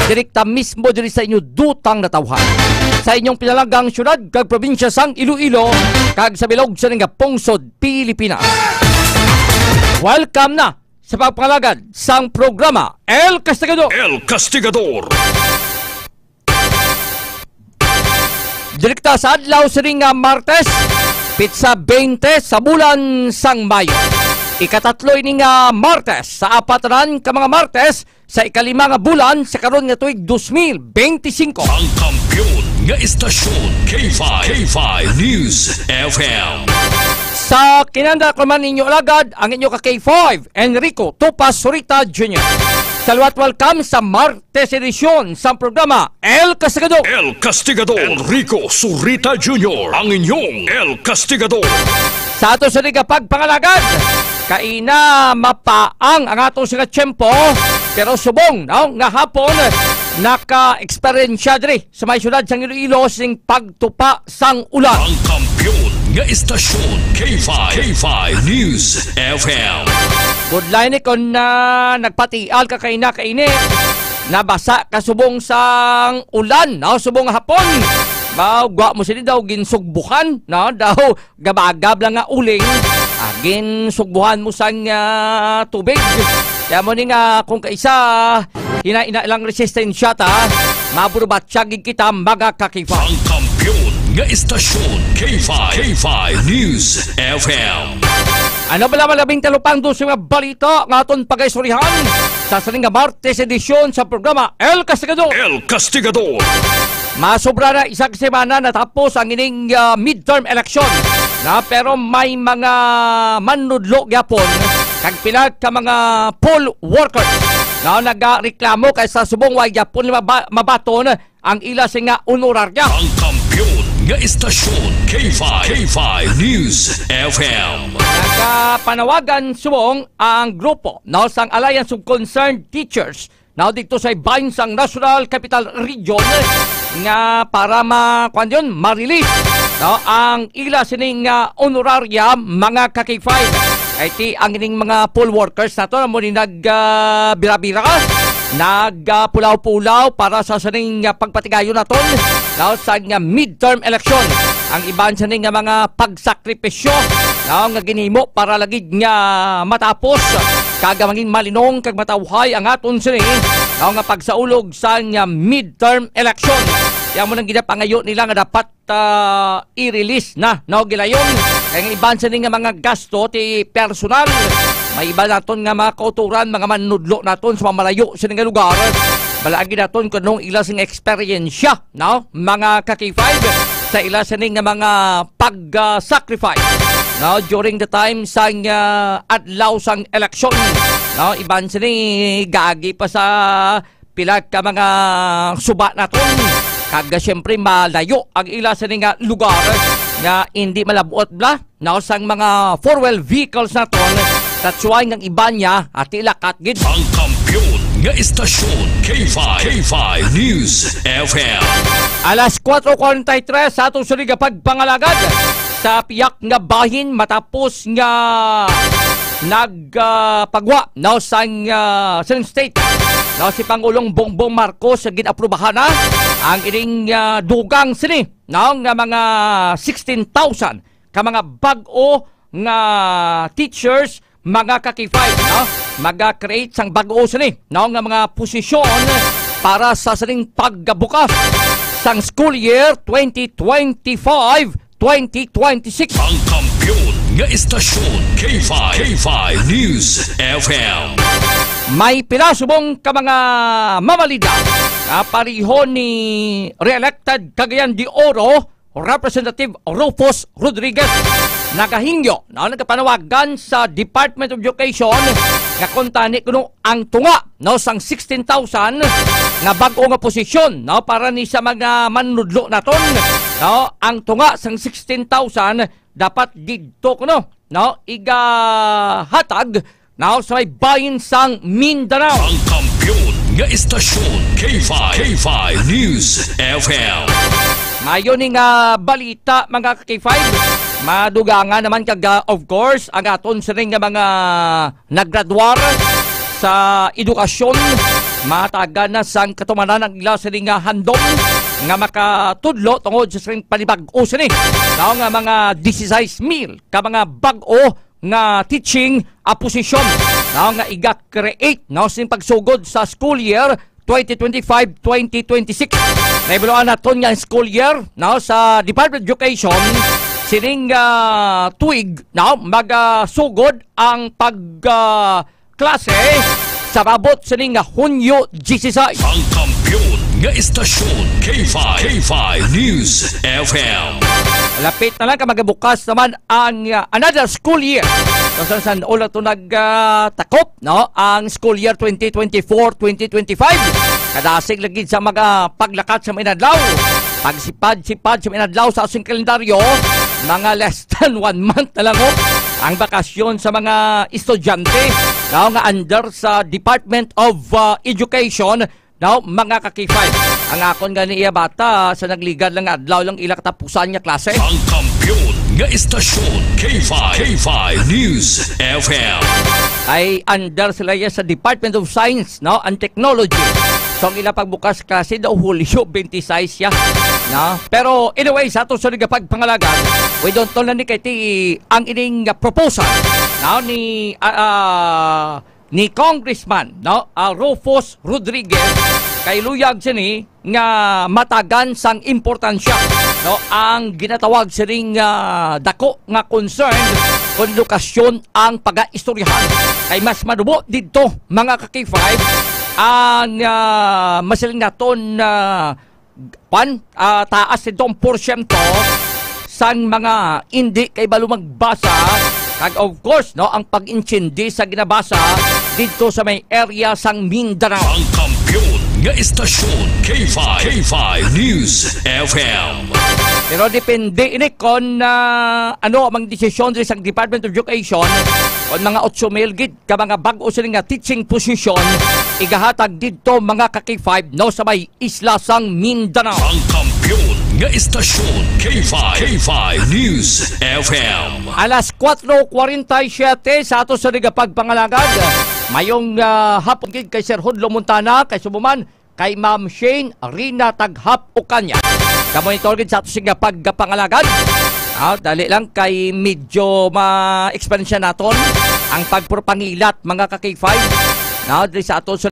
direkta mismo diri sa inyo dutang natawhan, sa inyong pinalanggang syudad kag probinsya sang Iloilo, kag sa bilog sa nga pungsod Pilipinas. Welcome na sa pagpangalagad sang programa El Castigador. El Castigador. Direkta sa adlaw sini nga Martes, pitsa twenty sa bulan sang Mayo. Ikatatlo ini nga Martes sa apat tanan ka mga Martes sa ikalima nga bulan sa karon nga tuig dos mil benti singko. Ang kampiyon nga istasyon, K five, K five News F M. Sa kinanda ko man ninyo alagad, ang inyo ka K five, Enrico Tupas Surita Junior. Saluat welcome sa Martes edisyon sa programa El Castigador. El Castigador. Enrico Surita Junior, ang inyong El Castigador. Sa ato sa liga pagpangalagad, kaina mapaang ang ato sa tiyempo, pero subong, no, nga hapon naka-eksperyensya diri sa may syudad sang Iloilo sing pagtupa sang ulan. Ang kampiyon nga istasyon, K five, K five News F M. Budlay ni kon, ah, nagpatial ka kaina kainit, nabasa ka subong sang ulan, no? Subong nga hapon. Ba, gwa mo sini daw ginsugbuhan, no? Daw gabagab lang nga uling, ah, ginsugbuhan mo sang, ah, tubig. Kaya mo ni nga kung kaisa, Hinaina lang resistensya ta. Maburubatsyag gid kita, mga ka-K five. Ang kampiyon nga istasyon, K five, K five News F M. Ano bala man labing talupang doon sa mga balita nga aton pagaistoryahan sa sining nga Martes edisyon sa programa El Castigador? El Castigador. Masobra na isa ka semana natapos ang ining, ah, midterm election, na, pero may mga manudlo gyapon kag pila ka mga poll workers na nagareklamo kay sa subong wa gyapon maba-, mabaton ang ila sini nga honorarya. Ang kampiyon nga istasyon, K five, K five News F M. Nagapanawagan subong ang grupo, no, sang Alliance of Concerned Teachers, no, dito sa ibahin sang National Capital Region nga para ma-, kuwan yun, ma-release, no, ang ila sining, ah, honorarya, mga ka-K five. Kay ti ang ining mga poll workers nato amo ni nag, ah, bira-bira, nag, ah, pulaw-pulaw para sa sining, ah, pagpatigayon naton, no, sa nga midterm election. Ang iban sini nga mga pagsakripisyo, no, nga ginhimo para lagi nga matapos kag mangin malinong kag matawhay ang aton sini, no, nga pagsaulog sa nga midterm election. Kaya mo nang ginapangayo nila nga dapat, ah, i-release na, no, gilayon. Kay ang iban sini nga mga gasto ti personal, may iba naton nga mga kauturan, mga manudlo naton sa mamalayo sini nga lugar. Balaagi naton kung anong ila sing eksperyensya, no, mga ka-K five, sa ila sini nga mga pag, ah, sacrifice, no, during the time sang, ah, adlaw sang eleksyon, no, iban sini gagi pa sa pila ka mga suba naton. Kag, ah, siyempre, malayo ang ila sini nga lugar nga hindi malabot bala, no, sang mga four-wheel vehicles naton. That's why nga ang iban niya ati lakat gid. Ang kampiyon nga istasyon, K five, K five News F M. Alas kuwatro kuwarenta y tres sa aton sulig nga pagpangalagad sa piyak nga bahin matapos nga nag, ah, pagwa, no, sang, ah, sang state, no, si Pangulong Bongbong Marcos, gin-aprubahan na ang ining, ah, dugang sini, no, nga mga sixteen thousand ka mga bag-o nga teachers, mga ka-K five, no? Maga-create sang bag-o sini, no, nga mga posisyon para sa sining pagbukas sang school year twenty twenty-five, twenty twenty-six. Ang kampiyon nga istasyon, K five, K five News F M. May pila subong ka mga mamalida nga pareho ni re-elected Cagayan de Oro Representative Rufus Rodriguez nagahingyo, no, nagapanawagan sa Department of Education nga kuntani kuno ang tunga, no, sang sixteen thousand nga bag-o nga posisyon, no, para ni sa mga manudlo naton, no, ang tunga sang sixteen thousand dapat didto kuno, no, igahatag, no, sa may bahin sang Mindanao. Ang kampiyon nga istasyon, K five, K five News F M. Mayo ni nga balita, mga ka-K five. Madugangan naman kag, ah, of course, ang aton sining nga mga naggraduar sa edukasyon, matagan na sang katumanan ang ila sini nga handom nga makatudlo tungod sa sining panibag-o sini, no, nga mga disisais mil ka mga bag-o nga teaching, ah, posisyon, no, nga iga-create, no, sing pagsugod sa school year twenty twenty-five, twenty twenty-six. Nahibaluan naton nga ang school year, no, sa Department of Education, sining, ah, tuig, no, magasugod ang pag, ah, klase sa maabot sining nga Hunyo disisais. Ang kampiyon nga istasyon, K five, K five News F M. Lapit na lang ka magabukas naman ang, uh, another school year. So, sa, sa una to nag, uh, takop, no, ang school year twenty twenty-four, twenty twenty-five. Kadasig lagi sa mga paglakat sa inadlaw. Pagsipad-sipad sa inadlaw sa ating kalendaryo, mga less than one month na lang, oh, ang bakasyon sa mga estudyante, no, nga under sa Department of, uh, Education, no, mga ka-K five. Ang akon gani iya bata, sa nagligad lang nga adlaw lang ila katapusan nga klase. Ang kampiyon nga istasyon, K five, K five News F M. Ay under sila iya sa Department of Science, no, and Technology. So, ang ila pagbukas klase daw Hulyo twenty-six siya, no? Pero anyway, sa ato sa nga pagpangalagad, we don't know na ni kay ti ang ining, uh, proposal, no, ni, ah, ah, ni Congressman, no, ah, Rufus Rodriguez, kay luyag sini nga matagan sang importansya, no, ang ginatawag sining, ah, dako nga concern kon lokasyon ang pagaistoryahan. Kay mas manubo didto, mga ka-K five, ang, ah, masiling naton, ah, pan, ah, taas didto ang porsyento sang mga indi kay balo magbasa, kag of course, no, ang pag-intindi sa ginabasa didto sa may area sang Mindanao. Ang kampiyon nga istasyon, K five, K five News F M. Pero depende ini kon, ah, ano ang desisyon diri sa Department of Education, kon mga otso mil gid ka mga bag-o sini nga teaching position igahatag didto, mga ka-K five, no, sa may isla sang Mindanao. Ang kampiyon nga istasyon, K five, K five News F M. Alas kuwatro kwarenta y siyete sa ato sa nagapagpangalagad. Mayong, ah, hapon gid kay Sir Hudlo Montana, kay subuman kay Ma'am Shane Rina Taghap Ocaña. Kamo ni Torgid sa ato sa pagpangalagad. Ah, dali lang kay medyo ma-experience naton ang pagpurpangilat, mga ka-K five. Now, diri sa ato sa